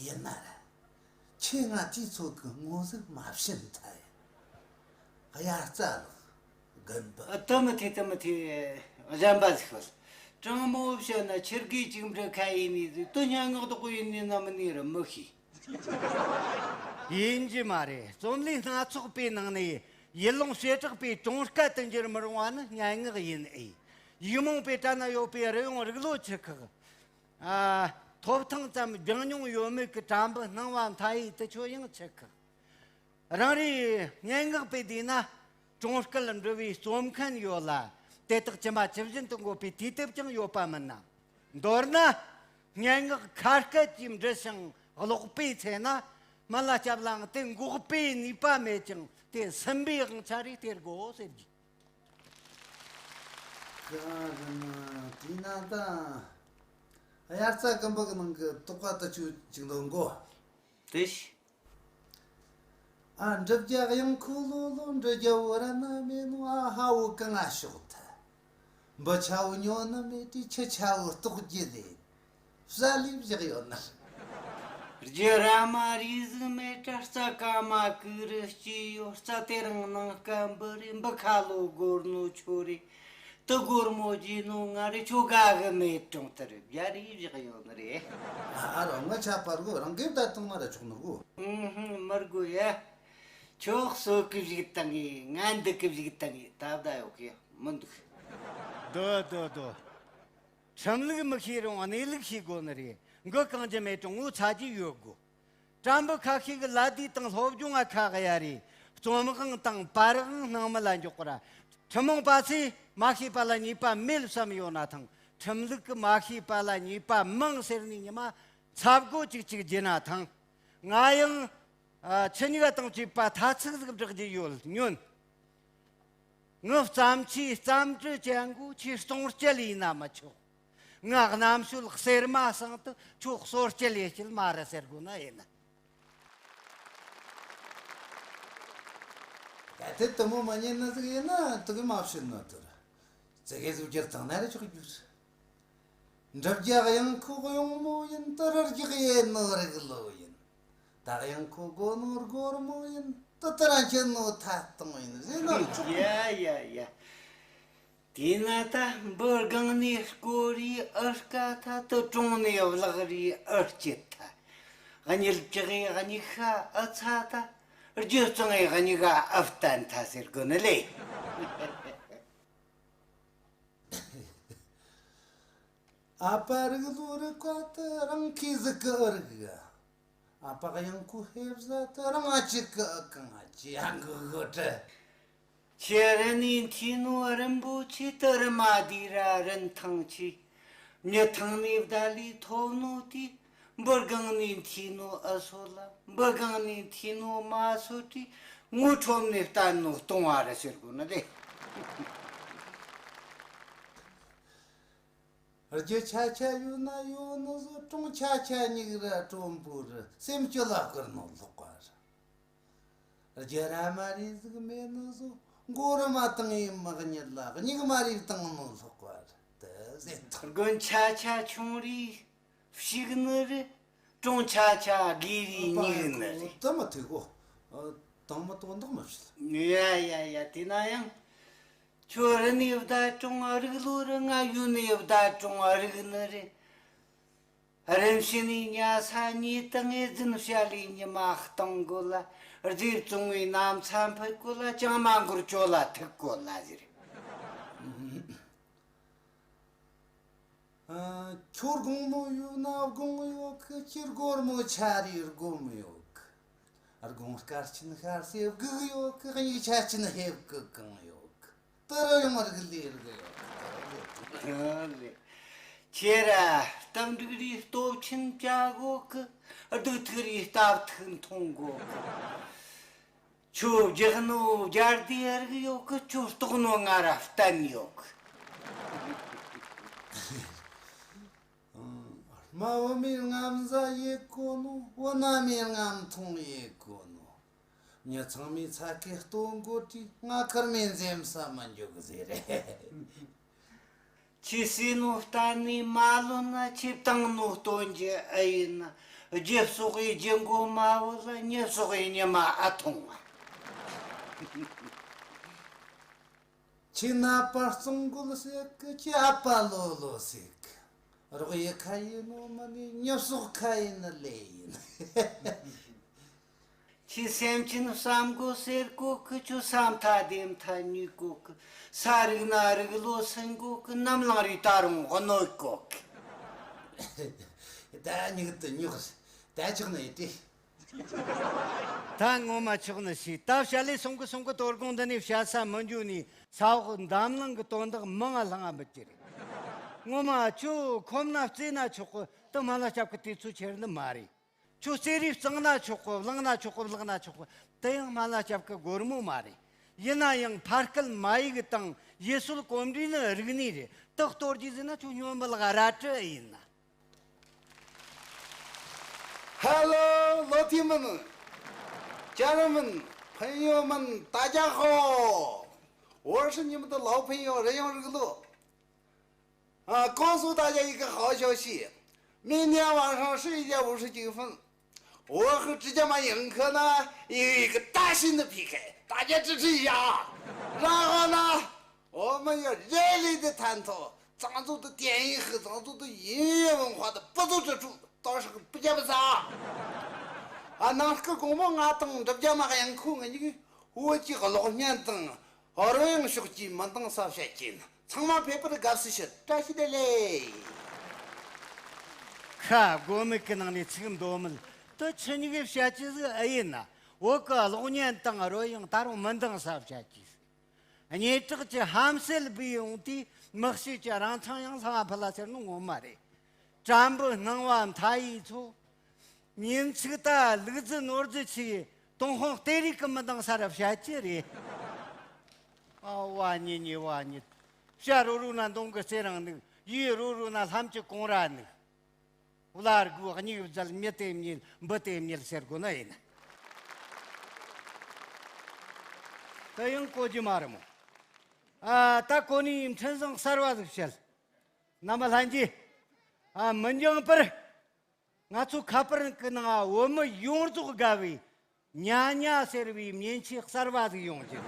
ཡིན་ན་ར། ཁྱེད་ང་དུས་ཚོད་ཀྱི་ངོ་ཟིག་མ་བྱིན་ཐལ་ཡ། དབྱར་རྩྭ་ལགས་རྒན་པོ། ཨ་དེ་མི་ཐེ་དེ་མི་ཐེ། གཞན་པ་ཟིག་ཤོད། དྲང་མོ་བཤད་ན་ཁྱེད་ཀྱིས་ཅིག་འབྲི་ཁ་ཡིན་ནི་ཟིག་དུ་སྙན་ངག་དོག་པོ་ཡིན་ནི་ན་མིན་ནི་ར་མི་ཤེས། ཡིན་གྱི་མ་རེད། རྩོམ་ལུས་སྣ་ཚོགས་པའི་ནང་ནས་ཡུལ་ལུང་བྱེ་བྲག་པའི་གྲོང་སྐད་དུ་འགྱུར་མི་རུང་བ་ནི་སྙན་ངག་ཡིན་ཨེ། ཡིག་རྨོངས་པའི་གྲལ་ན་ཡོད་པའི་རི་ཡོང་རིག་ལོ་ཆི་ཁག་ཨ། ཐོབ་ཐང་ཙམ་སྦྱང་མྱོང་ཡོད་མེད་ཀྱི་དྲ་འབུ་སྣང་བ་མཐའ་ཡས་དུ་ཆོ་ཡང་ཆི་ཁག་རང་རེའི་སྙན་ངག་པའི་དུས་ན་གྲོང་སྐད་འབྲི་བའི་རྩོམ་མཁན་ཡོད་ལ། དེ་དག་ཇི་མ་ཇི་བཞིན་དུ་འགོད་པའི་དུས་དེབ་ཀྱང་ཡོད་པ་མིན་ན། མདོར་ན། སྙན་ངག་ཁ་སྐད་ཀྱིས་འབྲི་ཞིང་ཀློག་པའི་ཚེ་ན། སྨན་བླ་སྐྱབས་ལའང་དེ་འགོག་པའི་ནུས་པ་མེད་ཅིང་། དེ་ཟིན་པའི་དབང་ཆ་རེད་སྟེར་དགོས་ཟེར་གྱི། ཁ་རི་ན་དེ་ན་ད། དབྱར་རྩྭ་སྐམ་པོ་གི་ནང་གི་དོག་པ་དུ་ཆུ་ཅིག་འདོན་གོ། དེ་ཤི། ཨ་འབྲི་བརྒྱ་གཡང་ཁོ་ལོ་ལོ། འབྲི་རྒྱ་བོ་ར་ན་མེད་ནོ། ཨ་ཧ་བོ་གང་ང་ཤོག་ཐལ། འབུ་ཆ་བོ་ཉོ་ནི་མེད་དུས་ཁྱི་ཆ་བོ་ལྟོགས་རྒྱུ་རེད། བསལ་ལས་བཞག་ཡོད་ན། རྒྱུ་ར་མ་རིག་ཟིག་མེད་དྲ། རྩྭ་ཀ་མ་ཀུ་རུ་སྐྱེས་ཡོད། རྩྭ་དེ་རིང་ནངས་ཀ་འབུ་རེད། འབུ་ཁ་ལོ་སྒོར་ནོ་ཆོ་རེད། དུ་སྒོར་མོ་རྒྱས་ནོ་ང་རེད། ཁྱོ་དགའ་གི་མེད་གྲོང་དུ་རེད། རྒྱ་རེ་བཞག་ཡོད་ནི་རེད། ཨ་རོ་ང་ཆ་པར་གོ་རང་གིས་ད་བཏང་ན་ར་ཆོག་ནོ་གོ། ཨུ་ཧུ་མར་གོ་ཡ། ཁྱོ་གསོ་གི་བཞུགས་བཏང་ངེ་ང་འདུག་གི་བཞུགས་བཏང་ངེ་ད་བདའ་ཡོད་གི་མི་འདུག། དོ་དོ་དོ། ཁྲིམས་ལུགས་མི་ཤེས་རུང་གནས་ལུགས་ཤེས་དགོས་ནི་རེད། མགོ་གང་ཅི་མེད་ཀྲུང་ངོ་ཚ་རྒྱུ་ཡོད་དགོས། དྲ་འབུ་ཁ་ཤས་ཀྱི་ལ་དུས་དང་སློབ་སྦྱོང་ང་ཁ་གཡར་རེ། རྩོམ་དབང་དང་པར་དབང་སྣང་མེད་ལ་འཇོག་པར། ཁྲིམས་དབང་པ་ཚོས་མ་ཤེས་པ་ལ་ཉེས་པ་མེད་བསམ་ཡོད་ན་ཐང་། ཁྲིམས་ལུགས་ཀྱི་མ་ཤེས་པ་ལ་ཉེས་པ་མང་ཟེར་ནས་ཉི་མ་ཚབ་སྒོ་ཅིག་ཅིག་བརྗེ་ན་ཐང་། ང་ཡང་ཨ་ཁྱེད་གཉིས་ཀ་དང་བཅས་པ་ཐ་ཚིག་ཟིག་བསྒྲགས་རྒྱུ་ཡོད་ཉོན། ངའི་བརྩམས་ཆོས་རྩོམ་འབྲི་ཅན་གོ་ཁྱོས་སྟོང་སྐྱེལ་ཡིན་ན་མི་ཆོག། ངའི་རྣམ་དཔྱོད་གསེར་མ་བསྲང་དུ་ཁྱོད་གསོར་སྐྱེལ་ཡེ་སྐྱེལ་མ་རེད་ཟེར་དགོས་ན་ཡིན། གལ་ཏེ་དུ་མོ་མ་ཉན་ན་ཟིག་ཡིན་ན་དུ་གི་མ་བྱིན་ནོ་དུ་ར། ཙི་གེ་ཟིག་གྱུར་ཐང་ན་རེ་ཆོག་རྒྱུ་རེད། འབྲི་རྒྱ་གཡང་ཁོ་གཡང་མོ་ཡིན། དུ་རུ་རྒྱག་ཡེ་ནོ་རིག་ལོ་ཡིན། ད་གཡང་ཁོ་སྒོ་ནོ་སྒོར་མོ་ཡིན། དུ་དུ་ར་འཁྱེར་ནོ་ཐད་གཏོང་ཡིན་ཟེར་ནོ་ཆོག། ཡ་ཡ་ཡ། དེས་ན་ད་འབུ་སྒང་ནས་སྐོར་རེ་ཨུ་སྐ་ཐ། དུ་གྲོང་ནས་བརླག་རེ་ཨུ་སྐྱིད་ཐ། གཉིད་ཀྱག་གཉིད་ཤ་ཨུ་ཚ་ཐ། རྒྱུ་གཙང་གཉིད་ཀ་ཨུ་བརྟན་ཐ་ཟེར་དགོས་ནི་ལེ། ཨ་ཕ་རིག་ལོ་རི་ཀ་ཏི་རང་ཁའི་ཟིག་གི་ཨུ་རིག་གི། ཨ་ཕ་གཡང་ཁོ་ཧེབ་ཟ་ཏི་རང་ཨ་ཅིག་གི་ཨུ་གང་ཨ་ཅི་ཡང་གི་གི་ཏི། ཁྱེད་རི་ནས་འཐུས་ནོ་རིན་པོ་ཆེ། ཏི་རི་མ་དི་ར་རིན་ཐང་ཆེ། མྱི་ཐང་ནས་བརྡལ་ལས་ཐོབ་ནོ་དེ། འབུ་སྒང་ནས་འཐུས་ནོ་ཨུ་སོ་ལ། འབུ་སྒང་ནས་འཐུས་ནོ་མ་སོ་དེ། ངོ་ཁྲོམ་ནས་བསྟན་ནོ་སྟོང་བ་རེད་ཟེར་དགོས་ནི་རེད། རྒྱུ་ཆ་ཆ་ཡོད་ན་ཡོད་ནི་བཟོ། གྲོང་ཆ་ཆ་སྙིགས་ར་གྲོང་པོ་རི། སེམས་སྐྱིད་ལ་བསྐུར་ནོ་ལོག་པ་རི། རྒྱུ་ར་མ་རེ་ཟིག་མེད་ནི་བཟོ། མགོ་རུ་མ་བཏང་ཡིན་མི་གཉིད་ལ། སྙིགས་མ་རེ་བཏང་མི་ལྷོག་པ་དེ་ཟེར་ཐག་དགུན་ཆ་ཆ་ཆུང་རེ་ཕྱུག་ནི་རེད། གྲོང་ཆ་ཆ་དགེ་རེ་སྙིགས་ནི་རེད། དེ་མི་ཐུག་གོ། དང་མི་དོན་དག་མི་བྱེད། ཡ་ཡ་ཡ། དེ་ན་ཡང་ཁྱོད་རི་ནས་བདའ་གྲོང་རིག་ལོ་རི། ང་ཡུལ་ནས་བདའ་གྲོང་རིག་ནི་རེད། རིམ་བཞིན་ནས་ཉལ་ས་ཉལ་དུ། ངོས་འཛིན་བྱ་ལས་ཉི་མ་གཏོང་དགོས་ལ། རྫས་བཙོང་བའི་གནམ་ས་འཕུད་དགོས་ལ། ཅང་མ་འགོར་ཅོ་ལ་ཐུག་དགོས་ལ་ཟེར། ཨ། ཁྱོད་དགོང་མོ་ཡོད་ན་དགོང་ཡོད་གི། ཁྱེད་སྒོར་མོ་ཆ་རེ་སྒོམ་ཡོད་གི། དགོང་སྐར་ཆེན་ཤར་སེ་སྒུག་ཡོད་གི། སྙིགས་ཆ་ཆེན་ཧེབ་གི་གང་ཡོད་གི། དེ་རུ་ཡང་རིག་ལས་རིག་ཡོད་གི། ཁྱེད་ར་སྟབས་འགྲིག་རེ་སྟོབས་ཆེན་བྱ་དགོས་གི། སྡུག་ཐུག་རེ་སྟབས་ཐུག་འཐུང་དགོས་གི། ཁྱོད་རྒྱག་ནོ་རྒྱལ་དེ་རིག་ཡོད་གི། ཁྱོད་ལྟོགས་ནོ་ང་ར་བསྟན་ཡོད་གི། ཨང་། རྨ་བུ་མོའི་རྔམ་བཟའ་ཡེད་གོ་ནོ། བུ་ན་མའི་རྔམ་ཐུང་ཡེད་གོ་ནོ། མྱི་ཚང་མའི་ཚ་གི་སྟོན་གོ་དུས། ང་ཁུར་མའི་འཛེམ་ས་མི་འཇུག་ཟེར་རེད། ཁྱེད་ཟས་ནོ་གཏན་ནས་མ་ལོན་ན། ཁྱེད་བཏང་ནོ་སྟོན་རྒྱུ་ཨེ་ཡིན་ན། རྒྱུ་གསོག་གི་རྒྱུ་མགོ་མ་བོ་ལ། མྱི་གསོག་གི་ཉི་མ་ཨ་ཐུང་བ། ཁྱེད་ནད་པ་གཙང་རྒོད་ཟེར་གི། ཁྱེད་ཨ་ཕ་ལོ་ལོ་ཟེར་གི། རོགས་ཡེད་ཁ་ཡིན་ནོ་མིན་ནི། མྱི་གསོག་ཁ་ཡིན་ནི་ལས་ཡིན། ཁྱེད་སེམས་ཅན་བསམ་དགོས་ཟེར་གོ་གི། ཁྱོད་བསམ་ཐ་བདེན་ཐ་ཉོས་གོ་གི། ས་རུག་ན་རུག་ལོ་སུན་གོ་གི། ནམ་ལངས་རེ་ད་རུང་གནོད་གོ་གི། ད་ཉུག་ཏུ་ཉོག་ད་ཆོག་ནི་ཡིན་ཏེ། ད་ངོ་མ་ཆོག་ནི་ཞིག་ད་བཤད་ལས་སོང་གི་སོང་གི། དོ་དགོང་འདི་ནས་བཤད་ས་མི་འཇུ་ནི། ས་འོག་འདམ་ལང་གི་དོན་དག་མང་ང་ལྷང་ང་མི་ཅི་རེད། ངོ་མ་ཁྱོད་ཁོམ་ན་རྩེ་ན་ཆོག་གི། དུ་མ་ལ་སྐྱབས་གི་དུས་ཚོད་ཁྱེར་ནི་མ་རེད། ཁྱོད་རྩེ་རིགས་གཙང་ན་ཆོག་གི། བླངས་ན་ཆོག་གི། བླངས་ན་ཆོག་གི། དེ་ཡང་སྨན་བླ་སྐྱབས་ཀྱི་སྒོར་མོ་མ་རེད། ཡིན་ན་ཡང་ཕ་སྐད་མ་ཡིག་དང་ཡུལ་སྲོལ་གོམས་འདྲིས་ནི་རིག་གནས་རེད། དེ་གཏོར་རྒྱུ་ཟེར་ན་ཁྱོད་སྨྱོན་མི་ལག་རལ་གྲི་ཨེ་ཡིན་ན། 哈喽，老铁们、家人们、朋友们，大家好！我是你们的老朋友任永日路。 啊，告诉大家一个好消息，明天晚上十一点五十九分，我和芝加妈映客呢有一个大型的 P K，大家支持一下啊。然后呢，我们要热烈的探讨藏族的电影和藏族的音乐文化的不足之处，到时候不见不散啊。啊，那个公报啊，等芝加妈映客，我就我去个老年等，二位兄弟们等啥时间？ ཚང་མ་ཕེབས་པར་དགའ་བསུ་ཞུ། བཀྲ་ཤིས་བདེ་ལེགས། ཁ་དགོས་མེད་ཀྱི་ནང་ནས་ཚིག་མདོ་མོ་དེ་ཆི་ཉི་གི་བཤད་ཀྱི་ཟིག་ཨེ་ཡིན་ན། བོད་ཀྱི་གློག་བརྙན་དང་རོལ་དབྱངས་ད་རུང་མི་འདང་ས་བཤད་ཀྱི་ཟིག་སྙན་གྲགས་ཀྱི་ཧམ་སེལ་བུད་ཡོང་དུས་མི་ཤེས་ཀྱི་རང་མཚང་ཡང་ལྷང་ང་ཕུད་ལ་ཟེར་ནོ་ངོ་མ་རེད། དྲ་འབུ་སྣང་བ་མཐའ་ཡས་ཚོ། ཉིན་ཚིག་ད་ལུག་རྫི་ནོར་རྫི་ཆེ། ཏུན་ཧོང་གཏེར་རིགས་ཀྱི་མི་འདང་ས་ར་བཤད་ཀྱི་རེད། ཨ་བ་ཉི་ཉི་བ་ཉི། བྱ་རོ་རོ་ན་མདུང་གི་རྩེ་རིང་ནུག་ཡུལ་རོ་རོ་ན་ལྷམ་གྱི་གོང་ར་ནུག་བླ་རྒོད་སྙིགས་བཟད་མྱི་དེ་མྱེད་འབུ་དེ་མྱེད་ཟེར་དགོས་ནི་ཡིན། དེ་ཡང་གོ་རྒྱུ་མ་རེད་མོ། ཨ་ད་གོ་ནི་འཕྲིན་བཟང་གསར་བ་ཟིག་བཤད། རྣམ་པ་ལྷན་རྒྱས། ཨ་མི་འགྱངས་པར། ང་ཚོ་ཁ་པར་གི་ནང་བོད་མི་ཡོངས་རྫོགས་དགའ་བའི་ཉ་ཉ་ཟེར་བའི་མཉེན་ཆས་གསར་བ་ཟིག་ཡོང་རྒྱུ།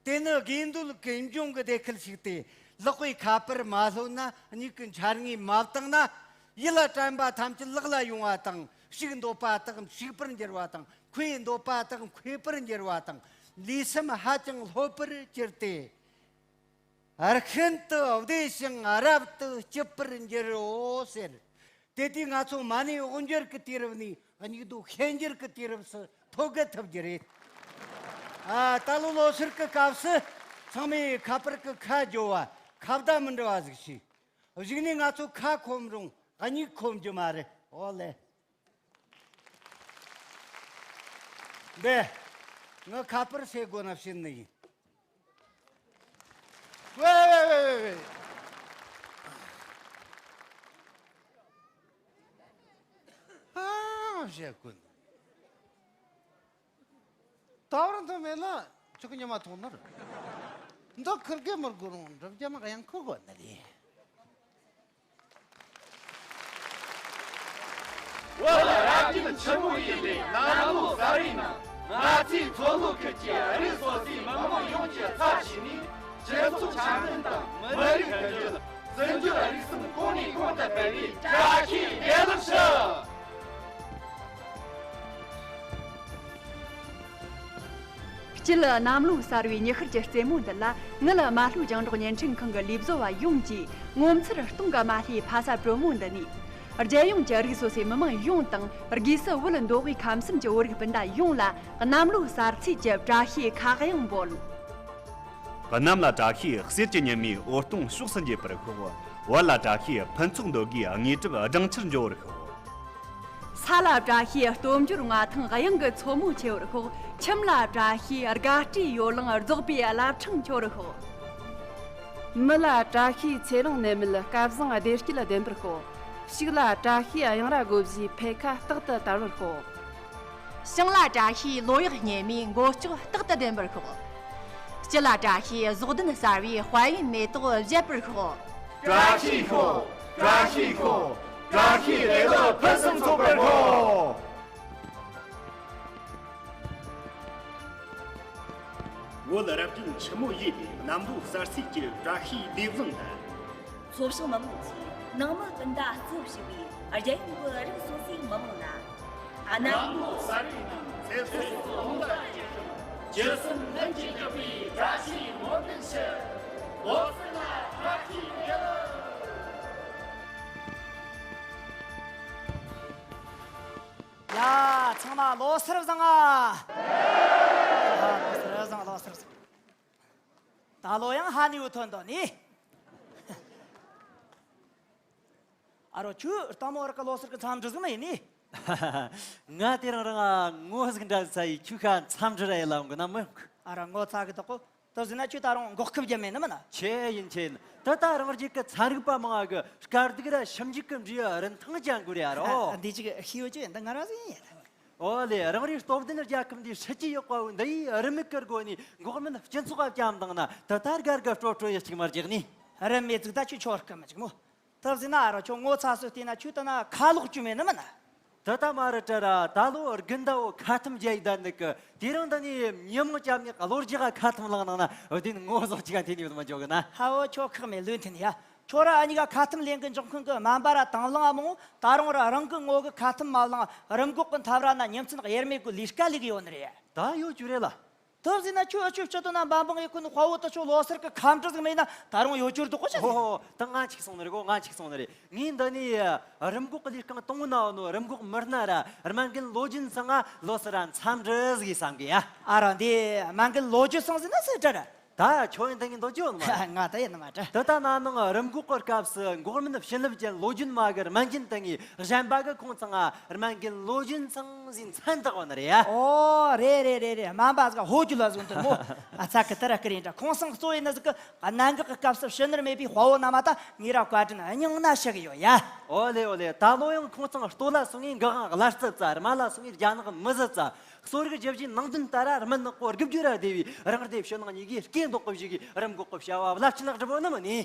དེ་ནི་དགེ་འདུན་ཀུན་འབྱུང་གི་སྡེ་ཁུལ་ཞིག་སྟེ། ལག་པའི་ཁ་པར་མ་ལྷོད་ན། མྱིག་གི་འཆར་ངོས་མ་བཏང་ན། ཡིད་ལ་དྲན་པ་ཐམས་ཅད་ལག་ལ་ཡོང་བ་དང་། ཕྱུགས་འདོད་པ་དག་ཕྱུག་པར་འགྱུར་བ་དང་། མཁས་འདོད་པ་དག་མཁས་པར་འགྱུར་བ་དང་། ལུས་སེམས་ཧ་ཅང་ལྷོད་པར་གྱུར་ཏེ། ཨར་ཤིན་ཏུ་བདེ་ཞིང་རབ་ཏུ་སྐྱིད་པར་འགྱུར་རོ་ཟེར། དེ་དུས་ང་ཚོ་མ་ཎི་དབུ་འབྱེད་ཀྱི་དུས་རབས་ནས་སྙིགས་དུས་ཤན་འབྱེད་ཀྱི་དུས་རབས་སུ་ཐོད་བརྒལ་ཐུབ་རྒྱུ་རེད། ཨ་ད་ལོ་ལོ་སར་གྱི་སྐབས་སུ་ཚང་མས་ཁ་པར་གྱི་ཁ་རྒྱོབ་པ་ཁ་བརྡ་མི་འདྲ་བ་ཟིག་བྱས། གཞུག་ནས་ང་ཚོ་ཁ་ཁོམ་རུང་མྱིག་ཁོམ་རྒྱུ་མ་རེད། འོ་ལེ། འདི། ངའི་ཁ་པར་ཟེར་དགོས་ན་བྱིན་ནི་ཡིན། ཝེ་ཝེ་ཝེ་ཝེ་ཝེ། ཨ་བྱེད་ཀུན། ད་བར་དུ་མེད་ལ། ཆུ་ཉི་མ་ཐོག་ནར། འདི་ཁུར་གེ་མར་གུ་རུང་འགྲུབ་རྒྱ་མ་ཡང་ཁུ་གོ་ནི་རེད། བོད་ལ་རབ་རྒྱུན་ཆེན་མོ་ཡིན་པའི་གནམ་ལོ་གསར་བའི་ནང་། ང་ཚོའི་མཚོ་ལྷོ་ཁུལ་གྱི་རིགས་སོ་སོའི་མི་དམངས་ཡོངས་ཀྱི་ཚབ་བྱས་ནས། སྤྱི་ཚོགས་འཆམ་མཐུན་དང་མི་རིགས་མཐུན་སྒྲིལ། བཙན་བྱོལ་རིག་གསུམ་གོང་ནས་གོང་དུ་སྤེལ་བའི་བཀྲ་ཤིས་བདེ་ལེགས་ཞུ། སྤྱི་གནམ་ལོ་གསར་བའི་ཉི་ཤར་གྱི་རྩེ་མོ་འདི་ལ། ངེད་རྨ་ལྷོ་རྒྱང་སྒྲོག་བརྙན་འཕྲིན་ཁང་གི་ལས་བཟོ་བ་ཡོངས་ཀྱིས་ངོ་མཚར་སྟོང་གི་མ་ལྷའི་ཕ་ས་དྲོན་མོ་འདི་ནས། རྒྱལ་ཡོངས་ཀྱི་རིགས་སོ་སོའི་མི་དམངས་ཡོངས་དང་། སྒོས་སུ་བོད་མདོ་དབུས་ཁམས་གསུམ་གྱི་བོད་རིགས་སྤུན་ཟླ་ཡོངས་ལ་གནམ་ལོ་གསར་ཚེས་ཀྱི་བཀྲ་ཤིས་ཁ་གཡང་འབོད། གནམ་ལ་བཀྲ་ཤིས་གསེར་གྱི་ཉི་མའི་འོད་སྟོང་ཕྱོགས་སུ་འགྱེད་པར་ཤོག། བར་ལ་བཀྲ་ཤིས་ཕུན་ཚོགས་འདོད་དགུའི་དངོས་གྲུབ་སྦྲང་ཆར་འཇོ་བར་ཤོག། ས་ལ་བཀྲ་ཤིས་སྟོབས་འབྱོར་མངའ་ཐང་གཡང་གི་མཚོ་མོ་ཆེ་བར་ཤོག། ཁྱིམ་ལ་བཀྲ་ཤིས་དགའ་སྤྲོའི་ཡོ་ལང་རྫོགས་པའི་བླ་བྲང་འཁྱོག་པར་ཤོག། མི་ལ་བཀྲ་ཤིས་ཚེ་རིང་ནད་མེད་སྐལ་བཟང་བདེ་སྐྱིད་ལྡན་པར་ཤོག། ཕྱུགས་ལ་བཀྲ་ཤིས་གཡང་ར་སྒོ་བཞིའི་འཕེལ་ཁ་རྟག་ཏུ་དར་བར་ཤོག། ཞིང་ལ་བཀྲ་ཤིས་ལོ་ཡག་སྙེ་མའི་མགོ་ལྕོག་རྟག་ཏུ་ལྡན་པར་ཤོག། སྤྱི་ལ་བཀྲ་ཤིས་ཟོག་ལྡན་གསར་བའི་དཔལ་ཡོན་མེ་ཏོག་བཞད་པར་ཤོག། བཀྲ་ཤིས་ཤོག། བཀྲ་ཤིས་ཤོག། བཀྲ་ཤིས་བདེ་ལེགས་ཕུན་སུམ་ཚོགས་པར་ཤོག། བོད་རབ་རྒྱུན་ཆེན་མོ་ཡིན་པའི་གནམ་ལོ་གསར་ཚེས་ཀྱི་བཀྲ་ཤིས་བདེ་བློ་དང་། ཚོ་བྱང་མི་དམངས་ཀྱིས་ནང་མི་སྤུན་ཟླ་གཙོ་བྱས་པའི་རྒྱལ་ཡོངས་ཀྱི་རིགས་སོ་སོའི་མི་དམངས་ལ། གནམ་ལོ་གསར་བའི་ནང་ཚེ་སྲོག་ལོངས་སྤྱོད་ཀྱི་རྒྱུ་སྲིན་ལྷུན་གྱིས་གྲུབ་པའི་བཀྲ་ཤིས་སྨོན་འདུན་ཞུ། བོད་སྲིད་ལ་བཀྲ་ཤིས་བདེ་ལེགས། ཡ། ཚང་མ་ལོ་གསར་བཟང་ང་། ལོ་གསར་བཟང་། ལོ་གསར་བཟང་། ད་ལོ་ཡང་ཧ་ནི་བུ་ཐོན་དོ་ནི། ཨ་རོ་ཁྱོད་ལྟད་མོ་ར་ཀ་ལོ་གསར་གི་འཚམས་འདྲི་ཟིག་མ་ཡིན་ནི། ང་དེ་རང་རང་ངོ་ཟིག་འདྲ་ས་ཡི་ཁྱོད་ཁ་འཚམས་འདྲི་ར་ཡེ་ལ་འོང་གི་ན་མི་འོང་གི། ཨ་ར་ངོ་ཚ་གི་དོ་གོ། དེ་ཟིན་ན་ཁྱོད་ད་རུང་འགོག་ཁབ་རྒྱབ་མེད་ནི་མིན་ན། ཆེ་ཡིན་ཆེ་ཡིན། ད་ད་རང་རྒྱལ་གི་ཚན་རིག་པ་མང་ང་གི་དཀའ་སྡུག་ར་ཞིབ་འཇུག་གི་འབྲས་བུ་རིན་ཐང་ཅན་དགོས་རེད་ཨ་རོ། འདི་ཅིག་ཤེས་ཡོད་ཅི་ཡིན་ད་ང་རང་ཟིག་ཡིན་ཡ། ཨོ་ལེ། རང་རེའི་སྟོབས་ལྡན་རྒྱལ་ཁབ་འདིའི་སྲིད་ཇུས་ཡག་པ་བོ་འདི་ཡིས་རི་མིག་གི་སྒོ་ནས་འགོག་སྨན་སྤྱི་ཚོགས་ལ་བཅངས་བཏང་ན་ད་ད་དགའ་དགའ་སྤྲོ་སྤྲོ་ཡི་གཅིག་མ་རྒྱག་ནི། རི་མེད་ཟིག་ད་ཁྱོད་ཆོར་སྐམ་མ་ཅིག་མོ། ད་ཟིན་ན་ཨ་རོ་ཁྱོད་ངོ་ཚ་སོ་བལྟས་ན་ཁྱོད་ད་ན་ཁ་ལོག་བཅུག་མེད་ནི་མིན་ན། ད་ད་མ་རེད་དྲ་ར། ད་ལོ་དགུན་ཟླ་བོ་ཁ་ཐུམ་རྒྱག་ཡི་ད་འདུག་གི། དེ་རིང་འདི་ནས་ཉིན་མོ་བཅབ་ནས་གློ་རྒྱག་ཁ་ཐུམ་བླངས་གནང་ན་བདེན་ངོ་ཟོག་ཅིག་ག་འཐེན་ནས་མི་འཇོག་གི་ན། ཧ་བོ་ཁྱོད་ཁག་མེད་ལོས་འཐེན་ཡ། ཁྱོད་ར་ཨ་ཉི་ག་ཁ་ཐུམ་ལེན་གི་འཇོག་མཁན་གི་སྨན་པ་ར་དང་བླངས་མང་ད་རུང་ར་རང་གི་ངོ་གི་ཁ་ཐུམ་མ་བླངས་རིམས་འགོག་གི་འཐབ་ར་ན་ཉིན་མཚན་དབྱེར་མེད་གི་ལས་ཀ་ལས་གི་ཡོད་ནི་རེད། ད་ཡོད་རྒྱུ་རེད་ལ། དེ་ཟིན་ན་ཁྱོད་ཨ་ཆོས་སྤྱི་དོན་ན་འབད་འབུངས་ཡེ་གོ་ནི་དཔའ་བོ་དེ་ཆོ་ལོ་སར་གི་ཁ་འབྲུ་ཟིག་མེད་ན་ད་རུང་ཡོད་རྒྱུར་འདུག་གོ་ཆ་ཟིག་ཨོ་ཧོ། ད་ང་འཆུག་སོང་ནི་རེད་གོ། ང་འཆུག་སོང་ནི་རེད། ངས་འདི་ནས་རིམས་འགོག་གི་ལས་རྐང་བཏང་ན་ནོ་རིམས་འགོག་མི་སྣ་ར་སྨན་རྒན་ལོ་རྒྱུན་ཚང་ང་ལོ་སར་ར་འཚམས་འདྲི་ཟིག་བསམ་གི་ཡ། ཨ་ར་འདི་སྨན་རྒན་ལོ་རྒྱུན་ཚང་ཟིན་ན་སེ་འདྲ་ར། ད་ཁྱོད་ཡིན་ད་ངས་འདོད་རྒྱུ་ཡོད་ནི་མ་རེད། ང་ད་ཡིན་ནི་མ་འདྲ། ད་ལྟ་ན་ནིང་རིམས་འགོག་གི་སྐབས་སུ་འགོག་སྨན་བྱིན་རླབས་ཅན་ལོ་རྒྱུས་མ་གི་སྨན་རྒྱུན་དང་ངའི་གཞན་པ་གི་ཁོང་ཚང་ང་སྨན་རྒན་ལོ་རྒྱུས་ཚང་ཟིན་མཚན་བཏགས་པ་ནི་རེད་ཡ། ཨོ་རེད་རེད་རེད་རེད། སྨན་པ་ཟིག་ཧོ་རྒྱུ་ལ་ཟུང་དུ་མོ། ཨ་ཚ་གི་ཏི་ར་ཀི་རིན་འདྲ་ཁོང་ཚང་གཙོ་ཡིན་ནི་ཟིག་གི་གནད་འགག་གི་སྐབས་སུ་ཕྱི་ནུར་མེད་པའི་དཔའ་བོ་རྣམས་ད་ངས་ར་བཀའ་དྲིན་སྙིང་ན་ཞུ་གི་ཡོད་ཡ། ཨོ་ལེ་ཨོ་ལེ། ད་ལོ་ཡང་ཁོང་ཚང་ལྟོ་ལ་སོང་ངས་འགག་དབང་གླ་རྩི་བཙལ། རྨ་ལ་སོང་ངས་རྒྱ་ནག་མི་ཟི་བཙལ། གསོ་རིག་རྒྱུ་བཞིའི་ནང་དོན་ལྟར་ར་རྨ་ནག་པོ་དགུ་བཅུ་ར་སྡེ་བའི་རང་སྡེ་ཕྱི་ནང་གཉིས་ཀའི་སྐད་འདོགས་གི་བཞི་གི་རིམས་འགོག་གི་བྱ་བ་རླབས་ཆེན་ལག་གྲུབ་བོ་ནི་མིན་ནི།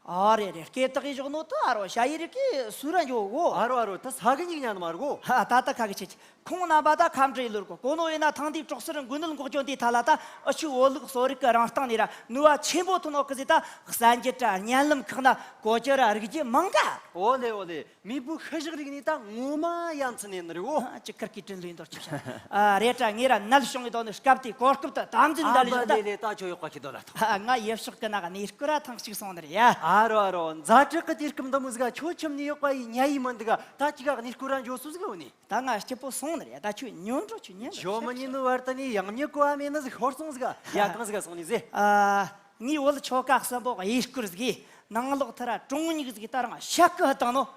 ཨ་རེ་རེ་སྐད་བཏགས་ཡི་བཞག་ནོ་ད་ཨ་རོ་ཤ་ཡི་རིག་གི་སུ་ར་འཇོ་གོ། ཨ་རོ་ཨ་རོ་ད་ས་གི་ཉིག་ཉན་མ་ར་གོ། ཧ་ད་ད་ཁ་གི་ཆེ་ཆེ་ཁོང་རྣམ་པ་ད་ཁ་འབྲི་ཡི་ལོར་གོ་གོ་ནོ་ཡིན་ན་ཐང་དེའི་གྲོགས་སུ་རིང་དགུན་ནལ་འགོག་སྐྱོན་དེའི་ཐད་ལ་ད་ཨ་ཆུ་བོད་ལུགས་གསོ་རིག་གི་རང་སྟེང་ནས་ར་ནུས་པ་ཆེན་པོ་ཐོན་ནོ་གི་ཟེ་ད་གསར་འགྱུར་ར་བརྙན་ལམ་ཁག་ན་གོ་ཅི་ར་རིག་རྒྱུ་མང་ག། ཨོ་ལེ་ཨོ་ལེ། མེས་པོའི་ཤུལ་བཞག་རིག་གནས་ད་ངོ་མ་ཡ་མཚན་ནས་ནི་རེད་བོ། ཨ་ཅི་ཁར་གི་དྲིན་ལུས་འདོར་ཅི་བྱ། ཨ་རེད་དྲ་ངས་ར་ནལ་བྱུང་གི་དོ་ནི་སྐབས་དེའི་གོ་སྐབས་དུ་དམ་འཛིན་ཨ་འདྲ་ལས་བ་ལེ་ལེ་ད་ཁྱོད་ཡོག་པ་ཁྱི་དོ་ལ་ཐོག་ཨ་ང་ཡེ་ཕྱོགས་ཀི་ན་ག་ནས་སྐུ་ར་ཐང་གཅིག་སོང་ནི་རེད་ཡ། ཨ་རོ་ཨ་རོ་མཛའ་གྲོགས་ཀི་དུས་སྐབས་འདི་མོ་ཟིག་ཁྱོད་ཁྱིམ་ནས་ཡོག་པ་ཡི་ཉ་ཡི་མི་འདུག་ག་ད་ཅི་ག་ག་ནས་སྐུ་ར་འཇོ་སུ་ཟིག་ཡོད་ནི། ད་ང་སྐྱིད་པོ་སོང་ནི་རེད་ད་ཁྱོད་ཉོན་འགྲོ་ཁྱོད་ཉན་ཞོ་མི་ཉན་ནི་བར་དུ་ནས་ཡང་མྱི་གོ་བ་མེད་ནི་ཟིག་ཤོར་སོང་ཟིག་ཡ་གང་ཟིག་སོང་ནི་ཟེ། ཨ་ངའི་བོད་ཆོལ་ཁ་གསུམ་པོ་གཡས་སྐོར་ཟིག་ནང་ལོག་ཐ་ར་གྲོང་ཉིག་ཟིག་ད་རང་ཤ་ཀི་ཧ་བཏང་ནོ།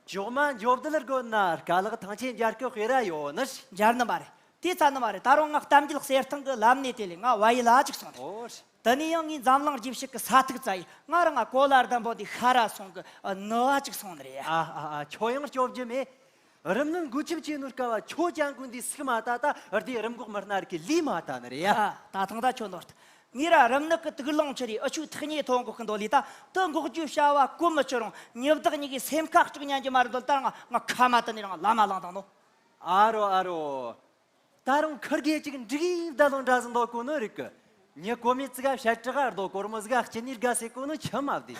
ཇོག་མ་འཇོབ་དལ་དགོ་ན་དཀའ་ལག་ཐང་ཆེན་འབྱར་གི་དཔེ་ར་ཡོད་ནི། འབྱར་ནི་མ་རེད། དེ་ཚ་ནི་མ་རེད། ད་རུང་ང་གཏམ་རྒྱུད་གསེར་ཐང་གི་ལམ་ནས་དེ་ལས་ང་བ་ཡི་ལ་ཅིག་སོང་རེད། ཨོ། དེ་ནས་ཡང་ངའི་འཛམ་གླིང་རྗེས་ཕྱི་གི་ས་ཐིག་བཙལ་ཡི་ང་རང་ང་གོ་ལ་ལྡན་པོ་འདི་ཤ་ར་སོང་གི་ནི་བ་ཅིག་སོང་ནི་རེད། ཨ་ཨ་ཨ་ཁྱོད་ཡང་སྐྱོབ་རྒྱུ་མེད། རིམས་ནད་འགོས་ཁྱབ་ཆེ་ནོ་སྐབས་ཁྱོ་ཅང་གུན་འདི་སུག་མ་ལྟ་ད་རྡེ་རིམས་འགོག་མི་སྣ་རིགས་ཀྱི་ལུས་མ་ལྟ་ནི་རེད་ཡ། ཨ། ད་ཐེངས་ད་ཁྱོད་ནོར་ཐལ། ངས་ར་རིམས་ནད་ཀྱི་དུག་རླངས་ཆེ་རེ་འུ་ཆོའི་ཐག་ཉེ་ཐོ་འགོག་གི་འདོད་ལས་ད་དུ་འགོག་རྒྱུའི་བྱ་བ་གོ་མི་ཆོད་རུང་། ཉི་བདག་གཉིས་ཀྱི་སེམས་ཁ་སྐྲག་ཉན་རྒྱུ་མ་རེད་འདོད་ལྟར་ང་ང་ཁ་མ་དུ་ནས་རང་ལ་མ་ལངས་དང་ནོ། ཨ་རོ་ཨ་རོ། ད་རུང་ཁུར་གེ་ཅིག་འགྲིག་ཡིན་ད་ལོ་འདྲ་ཟིན་འདོད་གོ་ནོ་རིག་གི། ཉི་གོ་མེ་ཙི་ག་བཤད་གྲགས་རྡོ་གོར་མོ་ཟིག་ག་སྐྱིད་ནི་དགའ་སེ་གོ་ནོ་ཆི་མ་བདེ།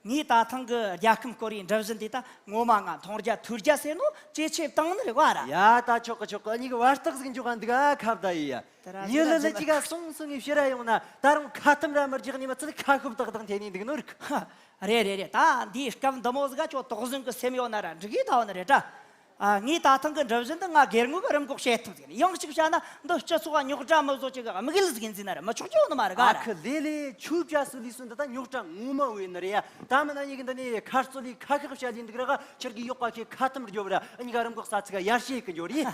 ངས་ད་ཐེངས་གི་རྒྱལ་ཁམས་སྐོར་བའི་འགྲུལ་བཞིན་དེ་ད་ངོ་མ་ང་མཐོང་རྒྱ་ཐོས་རྒྱ་ཟེར་ནོ་ཇེ་ཆེ་བཏང་ནི་རེད་བ་ར། ཡ་ད་ཆོག་གི་ཆོག་གི། གཉིས་ཀྱི་བར་ཐག་ཟིག་འཇོག་ག་འདུག་ག་ཁ་བརྡ་ཡི་ཡ། དེ་ར་ཉི་ཟེར་ལི་ལི་ཅི་ག་སོང་སོང་ངས་ཕྱིར་ར་ཡོང་ན་ད་རུང་ཁ་ཐུམ་ར་མི་རྒྱག་ནི་མི་ཚད་ཁ་ཤུབ་ཏག་ཏག་འཐེན་ནི་འདུག་ནོ་རིག། རེད་རེད་རེད། ད་འདིའི་སྐབས་འདི་མོ་ཟིག་ག་ཁྱོད་དོགས་ཟོན་གི་སེམས་ཡོད་ན་ར་འགྲིག་གི་ད་བ་ནི་རེད་དྲ། ཨ། ངས་ད་ཐེངས་གི་འགྲུལ་བཞིན་དུ་ང་སྒེར་ངོས་ཀྱི་རིམས་འགོག་བྱེད་ཐུབ་ཟིག་ནི། ཡང་གཅིག་བྱ་ན་འདི་སྤྱི་ཚོགས་རྙོག་དྲ་མི་བཟོ་ཅིག་གི་དམིགས་ཡུལ་ཟིག་ཡིན་ཟིན་ན་ར་མི་ཆོག་རྒྱུ་ནི་མ་རེད་ག་ཨ་ར། ཁུ་ལེ་ལེ། ཆུ་བྱ་སུ་ལི་སུ་འདི་ད་རྙོག་དྲ་ངོ་མ་བོ་ཡིན་ནི་རེད་ཡ། ད་མིན་ན་ཉིག་འདི་ནས་ཁ་རྩོད་ལི་ཁ་ཁག་བྱ་ལི་འདུག་ར་ག་ཁྱེར་གི་ཡོག་པ་ཁྱེད་ཁ་ཐུམ་རྒྱོབ་ར་ཨ་ཉིག་ག་རིམས་འགོག་ས་ཚིགས་ག་ཡར་ཞེ་གི་འགྱོ་རེད།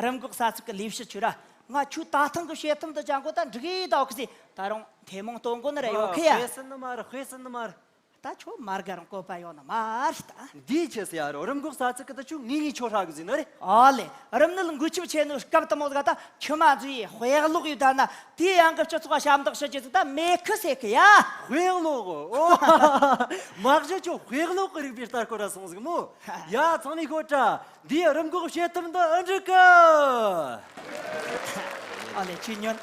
རིམས་འགོག་ས་ཚིགས་གི་ལས་བྱེད་ཆུ་ར་ང་ཆུ་ད་ཐེངས་གི་བྱེད་ཐུབ་འདི་ཅང་གོ་ད་འགྲིག་གི་ད་འོག་ཟིག་ད་རུང་ཐེ་མོང་སྟོན་གོ་ནི་ར་ཡོད་ཁི་ཡ། དཔེ་སྲིད་ནི་མ་རེད། དཔེ་སྲིད་ནི་མ་རེད། ད་ཁྱོད་མར་ག་རང་བཀོད་པ་ཡོད་ནི་མ་རེད་ད། འདིའི་ཆེ་སི་ཡ་རོ་རིམས་འགོག་ས་ཚིགས་ཀྱི་ད་ཆུ་ངེས་ངེས་ཆོ་ཧྲ་གི་ཟིན་ནི་རེད། ཨ་ལེ། རིམས་ནད་འགོས་ཁྱབ་ཆེ་ནོ་སྐབས་དུ་མོ་ཟིག་ད་ཁྱི་མ་ཚོས་དཔེ་ཀློག་ཡོད་ད་ན་དེ་ཡང་གི་སྤྱི་ཚོགས་ཞབས་འདེགས་ཞུ་རྒྱུ་ཟིག་ད་མེད་ཁི་ཟེར་གི་ཡ། དཔེ་ཀློག་ཨོ། མ་གཞི་ཁྱོད་དཔེ་ཀློག་གི་རིག་པའི་ལྟ་སྐོར་ར་སོང་ཟིག་མོ། ཡ་ཚང་མས་ཤོད་དྲ། འདིའི་རིམས་འགོག་བྱེད་ཐབས་འདི་ཨེ་འགྲིག་གི། ཨ་ལེ་ཁྱོས་ཉོན།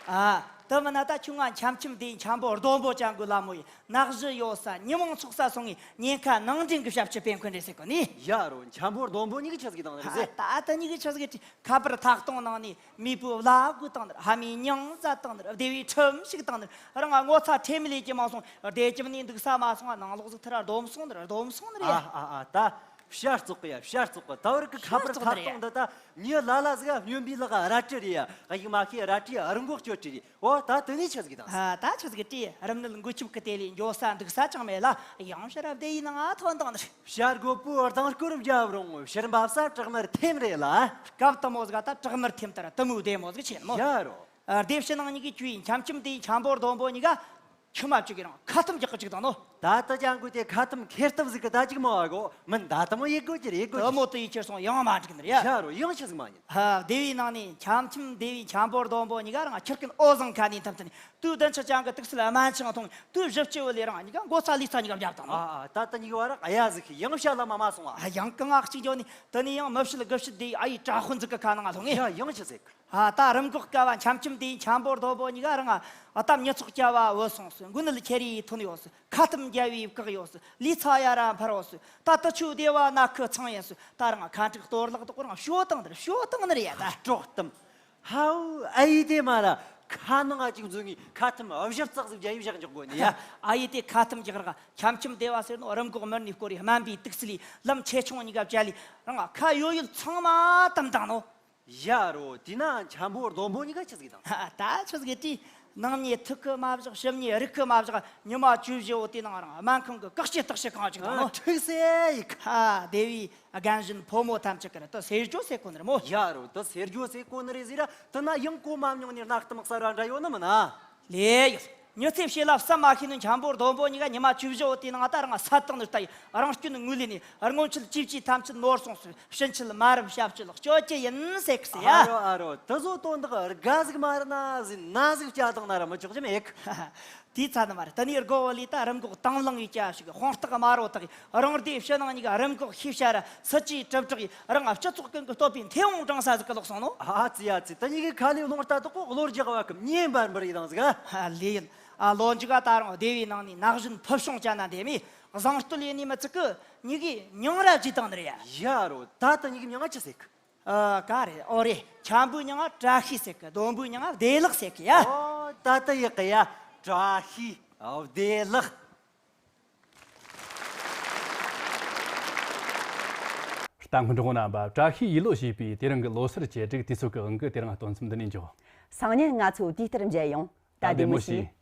ཨ། དེ་མིན་ན་ད་ཁྱོད་ང་འཆམ་འཆམ་དེའི་འཆམ་པོ་ལྡོམ་པོ་ཅང་གི་ལ་མོ་ཡི། ནག་གཞི་ཡོད་ས་ཉི་མ་ཚོགས་ས་སོང་ངས་ཉེན་ཁ་ནང་འདྲེན་གི་ཞབས་ཕྱི་སྤེལ་མཁན་རེད་ཟེར་གོ་ནི། ཡ་རོ་འཆམ་པོ་ལྡོམ་པོ་གཉིས་ཀྱི་ཆི་ཟིག་དང་རེད་ཟེར། ད་ད་གཉིས་ཀྱི་ཆི་ཟིག་ཁ་པར་ཐག་སྟོང་ནང་ནས་མེས་པོའི་བླ་གོས་བཏང་ནི་རེད། ཕ་མའི་མྱིང་ཟ་བཏང་ནི་རེད། སྡེ་བའི་ཁྲིམས་ཞིག་བཏང་ནི་རེད། རང་ང་ངོ་ཚ་ཁྲེལ་མེད་ལས་ཀྱི་མ་སོང་བདེ་ཅིབ་ནས་འདུག་ས་མ་སོང་ང་ནང་ལོགས་ཟིག་ཐི་ར་སྡོམ་སོང་ནི་རེད། སྡོམ་སོང་ནི་རེད། ཨ་ཨ་ཨ་ད། བཤད་རྩོག་གི་ཡ་བཤད་རྩོག་གི། ད་བར་གི་ཁ་པར་ཐག་སྟོང་འདི་ད་མྱི་ལ་ལ་ཟིག་སྨྱོན་པའི་ལག་རལ་གྲི་རེད་ཡ། གཡུག་མ་ཤེས་རལ་གྲིའི་རི་མགོ་གཅོད་གྲི་རེད། ཨོ་ད་དེ་ནས་ཆི་ཟིག་དང་། ཨ་ད་ཆི་ཟིག་གྲི་རིམས་ནད་འགོས་ཁྱབ་གི་དེ་ལས་འགྱོ་ས་འདུག་ས་ཅང་མེད་ལ་ཡང་ཕྱིར་བདེ་ཡི་ནང་ང་ཐོན་དང་ནི། བྱ་རྒོད་པོ་ལྡིང་སྐོར་བརྒྱབ་རུང་ཕྱིར་འབབ་ས་བྲག་དམར་ཐེམ་རེད་ལ། སྐབས་དུ་མོ་ཟིག་ད་བྲག་དམར་ཐེམ་ལྟར་དུ་མོའི་བདེ་མོ་ཟིག་ཆེན་མོ། ཡ་རོ། ཨ་སྡེ་ཕྱི་ནང་གཉིས་ཀྱི་ཆུའི་འཆམ་འཆམ་དེའི་འཆམ་པོ་ལྡོམ་པོ་གཉིས་ཀ་ཁྱི་མ་བཅུག་གི་རང་ཁ་ཐུམ་རྒྱག་གི་བཅུག་དང་ནོ། ད་ལྟ་ཅང་གོ་དེ་ཁ་ཐུམ་ཁེར་ཐུབ་ཟིག་གི་ད་ཅིག་མོ་ཨ་གོ་མིན་ད་ལྟ་མོ་ཡེ་གོ་ཅི་རེད་གོ་ཅི། མོ་དུ་ཡི་ཁྱེར་སོང་ཡང་མ་འགྲིག་ནི་རེད། ཡ་རོ་ཡང་ཆི་ཟིག་མ་ཉན། ཧ་སྡེ་བའི་ནང་ནས་འཆམ་འཆམ་སྡེ་བའི་འཆམ་པོ་ལྡོམ་པོ་གཉིས་ཀ་རང་ཁྱི་རྐུན་འོ་བཟང་ཁ་ནས་ཐམ་ཐམ་དུས་བདུན་ཕྱི་ཅང་གི་དུག་སེལ་དམར་ཆང་འཐུང་དུས་བཞི་བཅུ་བོ་ལས་རང་གཉིས་ཀ་མགོ་ཚ་ལུས་ཚ་གཉིས་ཀ་བརྒྱབ་དང་ནོ། ཨ་ཨ་ད་ལྟ་གཉིས་ཀ་བར་གཡའ་ཟིག་ཡང་བྱ་ལ་མ་མ་སོང་ཨ། ཡང་གང་ཨ་གཅིག་འཇོག་ནས་དེ་ནས་ཡང་མི་བཤད་དགུ་བཤད་སྡེ་ཨ་ཡི་དྲག་དཔོན་ཟིག་གི་ཁ་ནང་ང་ལྷུང་ངེ། ཡ་ཡང་ཆི་ཟིག་ཨ་ད་རིམས་འགོག་ཀ་བ་འཆམ་འཆམ་དེའི་འཆམ་པོ་ལྡོམ་པོ་གཉིས་ཀ་རང་ཨ་ད་མྱི་ཚོགས་སྐྱ་བ་བུད་སོང་སོ། འགོ་ནད་ཁྱེར་ཡི་ཐོན་ཡོད་སོ། ཁ་ཐུམ་རྒྱལ་བའི་བཀག་ཡོད་སོ། ལུས་ཚ་ཡ་ར་འཕར་ཡོད་སོ། ད་ཏི་ཆུ་བདེ་བ་ན་ཁུ་ཚང་ཡིན་སོ། ད་རང་ཁ་འཁྲིག་གཏོར་བརླག་དོག་རང་ཤོ་བཏང་དེར་ཤོ་བཏང་ནི་རེད་ཡ་ད། དཀྲོག་གཏམ། ཧའུ་ཨ་ཡི་དེ་མ་ར་ཁ་ནང་ང་ཅིག་འཛུལ་ངེ་ཁ་ཐུམ་བཞི་བརྩེགས་ཟིག་རྒྱ་ཡིབ་བཞག་འཇོག་དགོས་ནི་ཡ། ཨ་ཡི་དེ་ཁ་ཐུམ་རྒྱག་ར་འཆམ་འཆམ་སྡེ་བ་ཟེར་ནོ་རིམས་འགོག་མི་སྣའི་སྐོར་ཡི་སྨན་པའི་དུག་སེལ་ལི་ལམ་ཆེ་ཆུང་གཉིས་ཀ་བཅལ་ལི་རང་ཁ་ཡོད་ཡོད་ཚང་མ་དམ་བཏང་ནོ། ཡ་རོ། དེས་ན་འཆམ་པོ་ལྡོམ་པོ་གཉིས་ཀ་ཆི་ཟིག་དང་། ད་ཆི་ཟིག་དེ། ནང་མྱི་ཐུག་གི་མ་བཞག་ཕྱི་མྱི་རིག་གི་མ་བཞག་ཉི་མ་བཅུ་བཞི་བོ་དེ་ནང་རང་སྨན་ཁང་གི་བཀག་སྐྱིལ་བརྟག་དཔྱད་ཁང་ཅིག་དང་ནོ། ཨ་འཁྲུག་སེ་ཡིག་ཧ་སྡེ་བའི་རྒན་གཞོན་ཕོ་མོ་ཐམས་ཅད་ཀྱི་ར་དུ་སེར་ཇོ་ཟེར་གོ་ནི་རེད་མོ། ཡ་རོ། དུ་སེར་ཇོ་ཟེར་གོ་ནི་རེད་ཟེར་ར་དུ་ན་ཡང་གོ་མ་མྱོང་ནི་རྣ་གཏམ་གསར་བ་འདྲ་ཡོད་ནི་མིན་ན། ལེ་ཡོད། མྱི་ཚེ་ཕྱི་ལ་བསམ་མ་ཤེས་ནོ་འཆམ་པོ་ལྡོམ་པོ་གཉིས་ཀ་ཉི་མ་བཅུ་བཞི་བོ་དེའི་ནང་ད་རང་ས་དང་ནི་ལྟ་ཡི་རང་སྐྱོན་ངོས་ལེན་ནས་སྔོན་ཆད་ཅིབ་ཅིབ་ཐམས་ཅད་ནོར་སོང་ཟེར། ཕྱིན་ཆད་མ་རབས་ཞབས་ཕྱི་ལ་སྐྱོད་ཀྱི་ཡིན་ཟེར་གི་ཟེར་ཡ། ཨ་རོ་ཨ་རོ། དེ་ཚོ་དོན་དག་དགའ་ཟིག་མ་རེད་ན་ཟིག་ན་ཟིག་བྱ་དང་ན་ར་མི་ཆོག་གི་མེད་གི། དེའི་ཚ་ནི་མ་རེད། དེ་ནས་སྒོ་བོ་ལས་ད་རིམས་འགོག་དང་བླངས་ཡོད་ཀྱ་ཞིག་དཔང་རྟགས་དམར་བོ་དག་གི་རང་སྡེ་ཕྱི་ནང་གཉིས་ཀ་རིམས་འགོག་ཤེས་བྱ་ར་སྲིད་ཇུས་གྲུབ་དྲག་ཡིས་རང་སྤྱི་ཚོགས་ཀུན་གྱི་སྟོབས་པའི་མཐེ་བོང་བསྒྲེངས་ས་ཟིག་གི་ལོག་སོང་ནོ། ཨ་ཙི་ཡ་ཙི། དེ་གཉིས་ཀའི་ཁ་ལས་རླུང་རྟ་དོག་གོ་གློ་རྒྱག་བ་གི་མྱེ་འབར་འབར་ཡི་དང་ཟིག་ཨ། ལེ་ཡིན། ཨ་ལོ་མཇུག་ག་ད་རུང་སྡེ་བའི་ནང་ནས་ན་གཞོན་ཕུལ་བྱུང་ཅན་ན་འདེམས་མི་བཟང་བསྟོད་ཡེ་ནི་མི་ཚིག་གི་གཉིས་ཀའི་མྱིང་ར་བརྗེས་བཏང་ནི་རེད་ཡ། ཡ་རོ། ད་དེ་གཉིས་ཀའི་མྱིང་ང་ཆི་ཟེར་གི། ཨ་ག་རེད། ཨོ་རེད། འཆམ་པོའི་མྱིང་ང་བཀྲ་ཤིས་ཟེར་གི། ལྡོམ་པོའི་མྱིང་ང་བདེ་ལེགས་ཟེར་གི་ཡ། ཨོ་ད་ད་ཡག་གི་ཡ། བཀྲ་ཤིས་བདེ་ལེགས། རྟ་མགོ་འགྲོ་རྣམ་པ། བཀྲ་ཤིས་ཡིད་ལོ་ཞེས་པའི་དེ་རིང་གི་ལོ་སར་བཅད་སྒྲིག་དུས་ཚོད་ཀྱི་དབང་གིས་དེ་རིང་སྟོན་མཚམས་འདི་ནས་འཇོག་སང་ཉིན་ང་ཚོ་དུས་ལྟར་མཇལ་ཡོང་། ད་བདེ་མོ་བྱོས།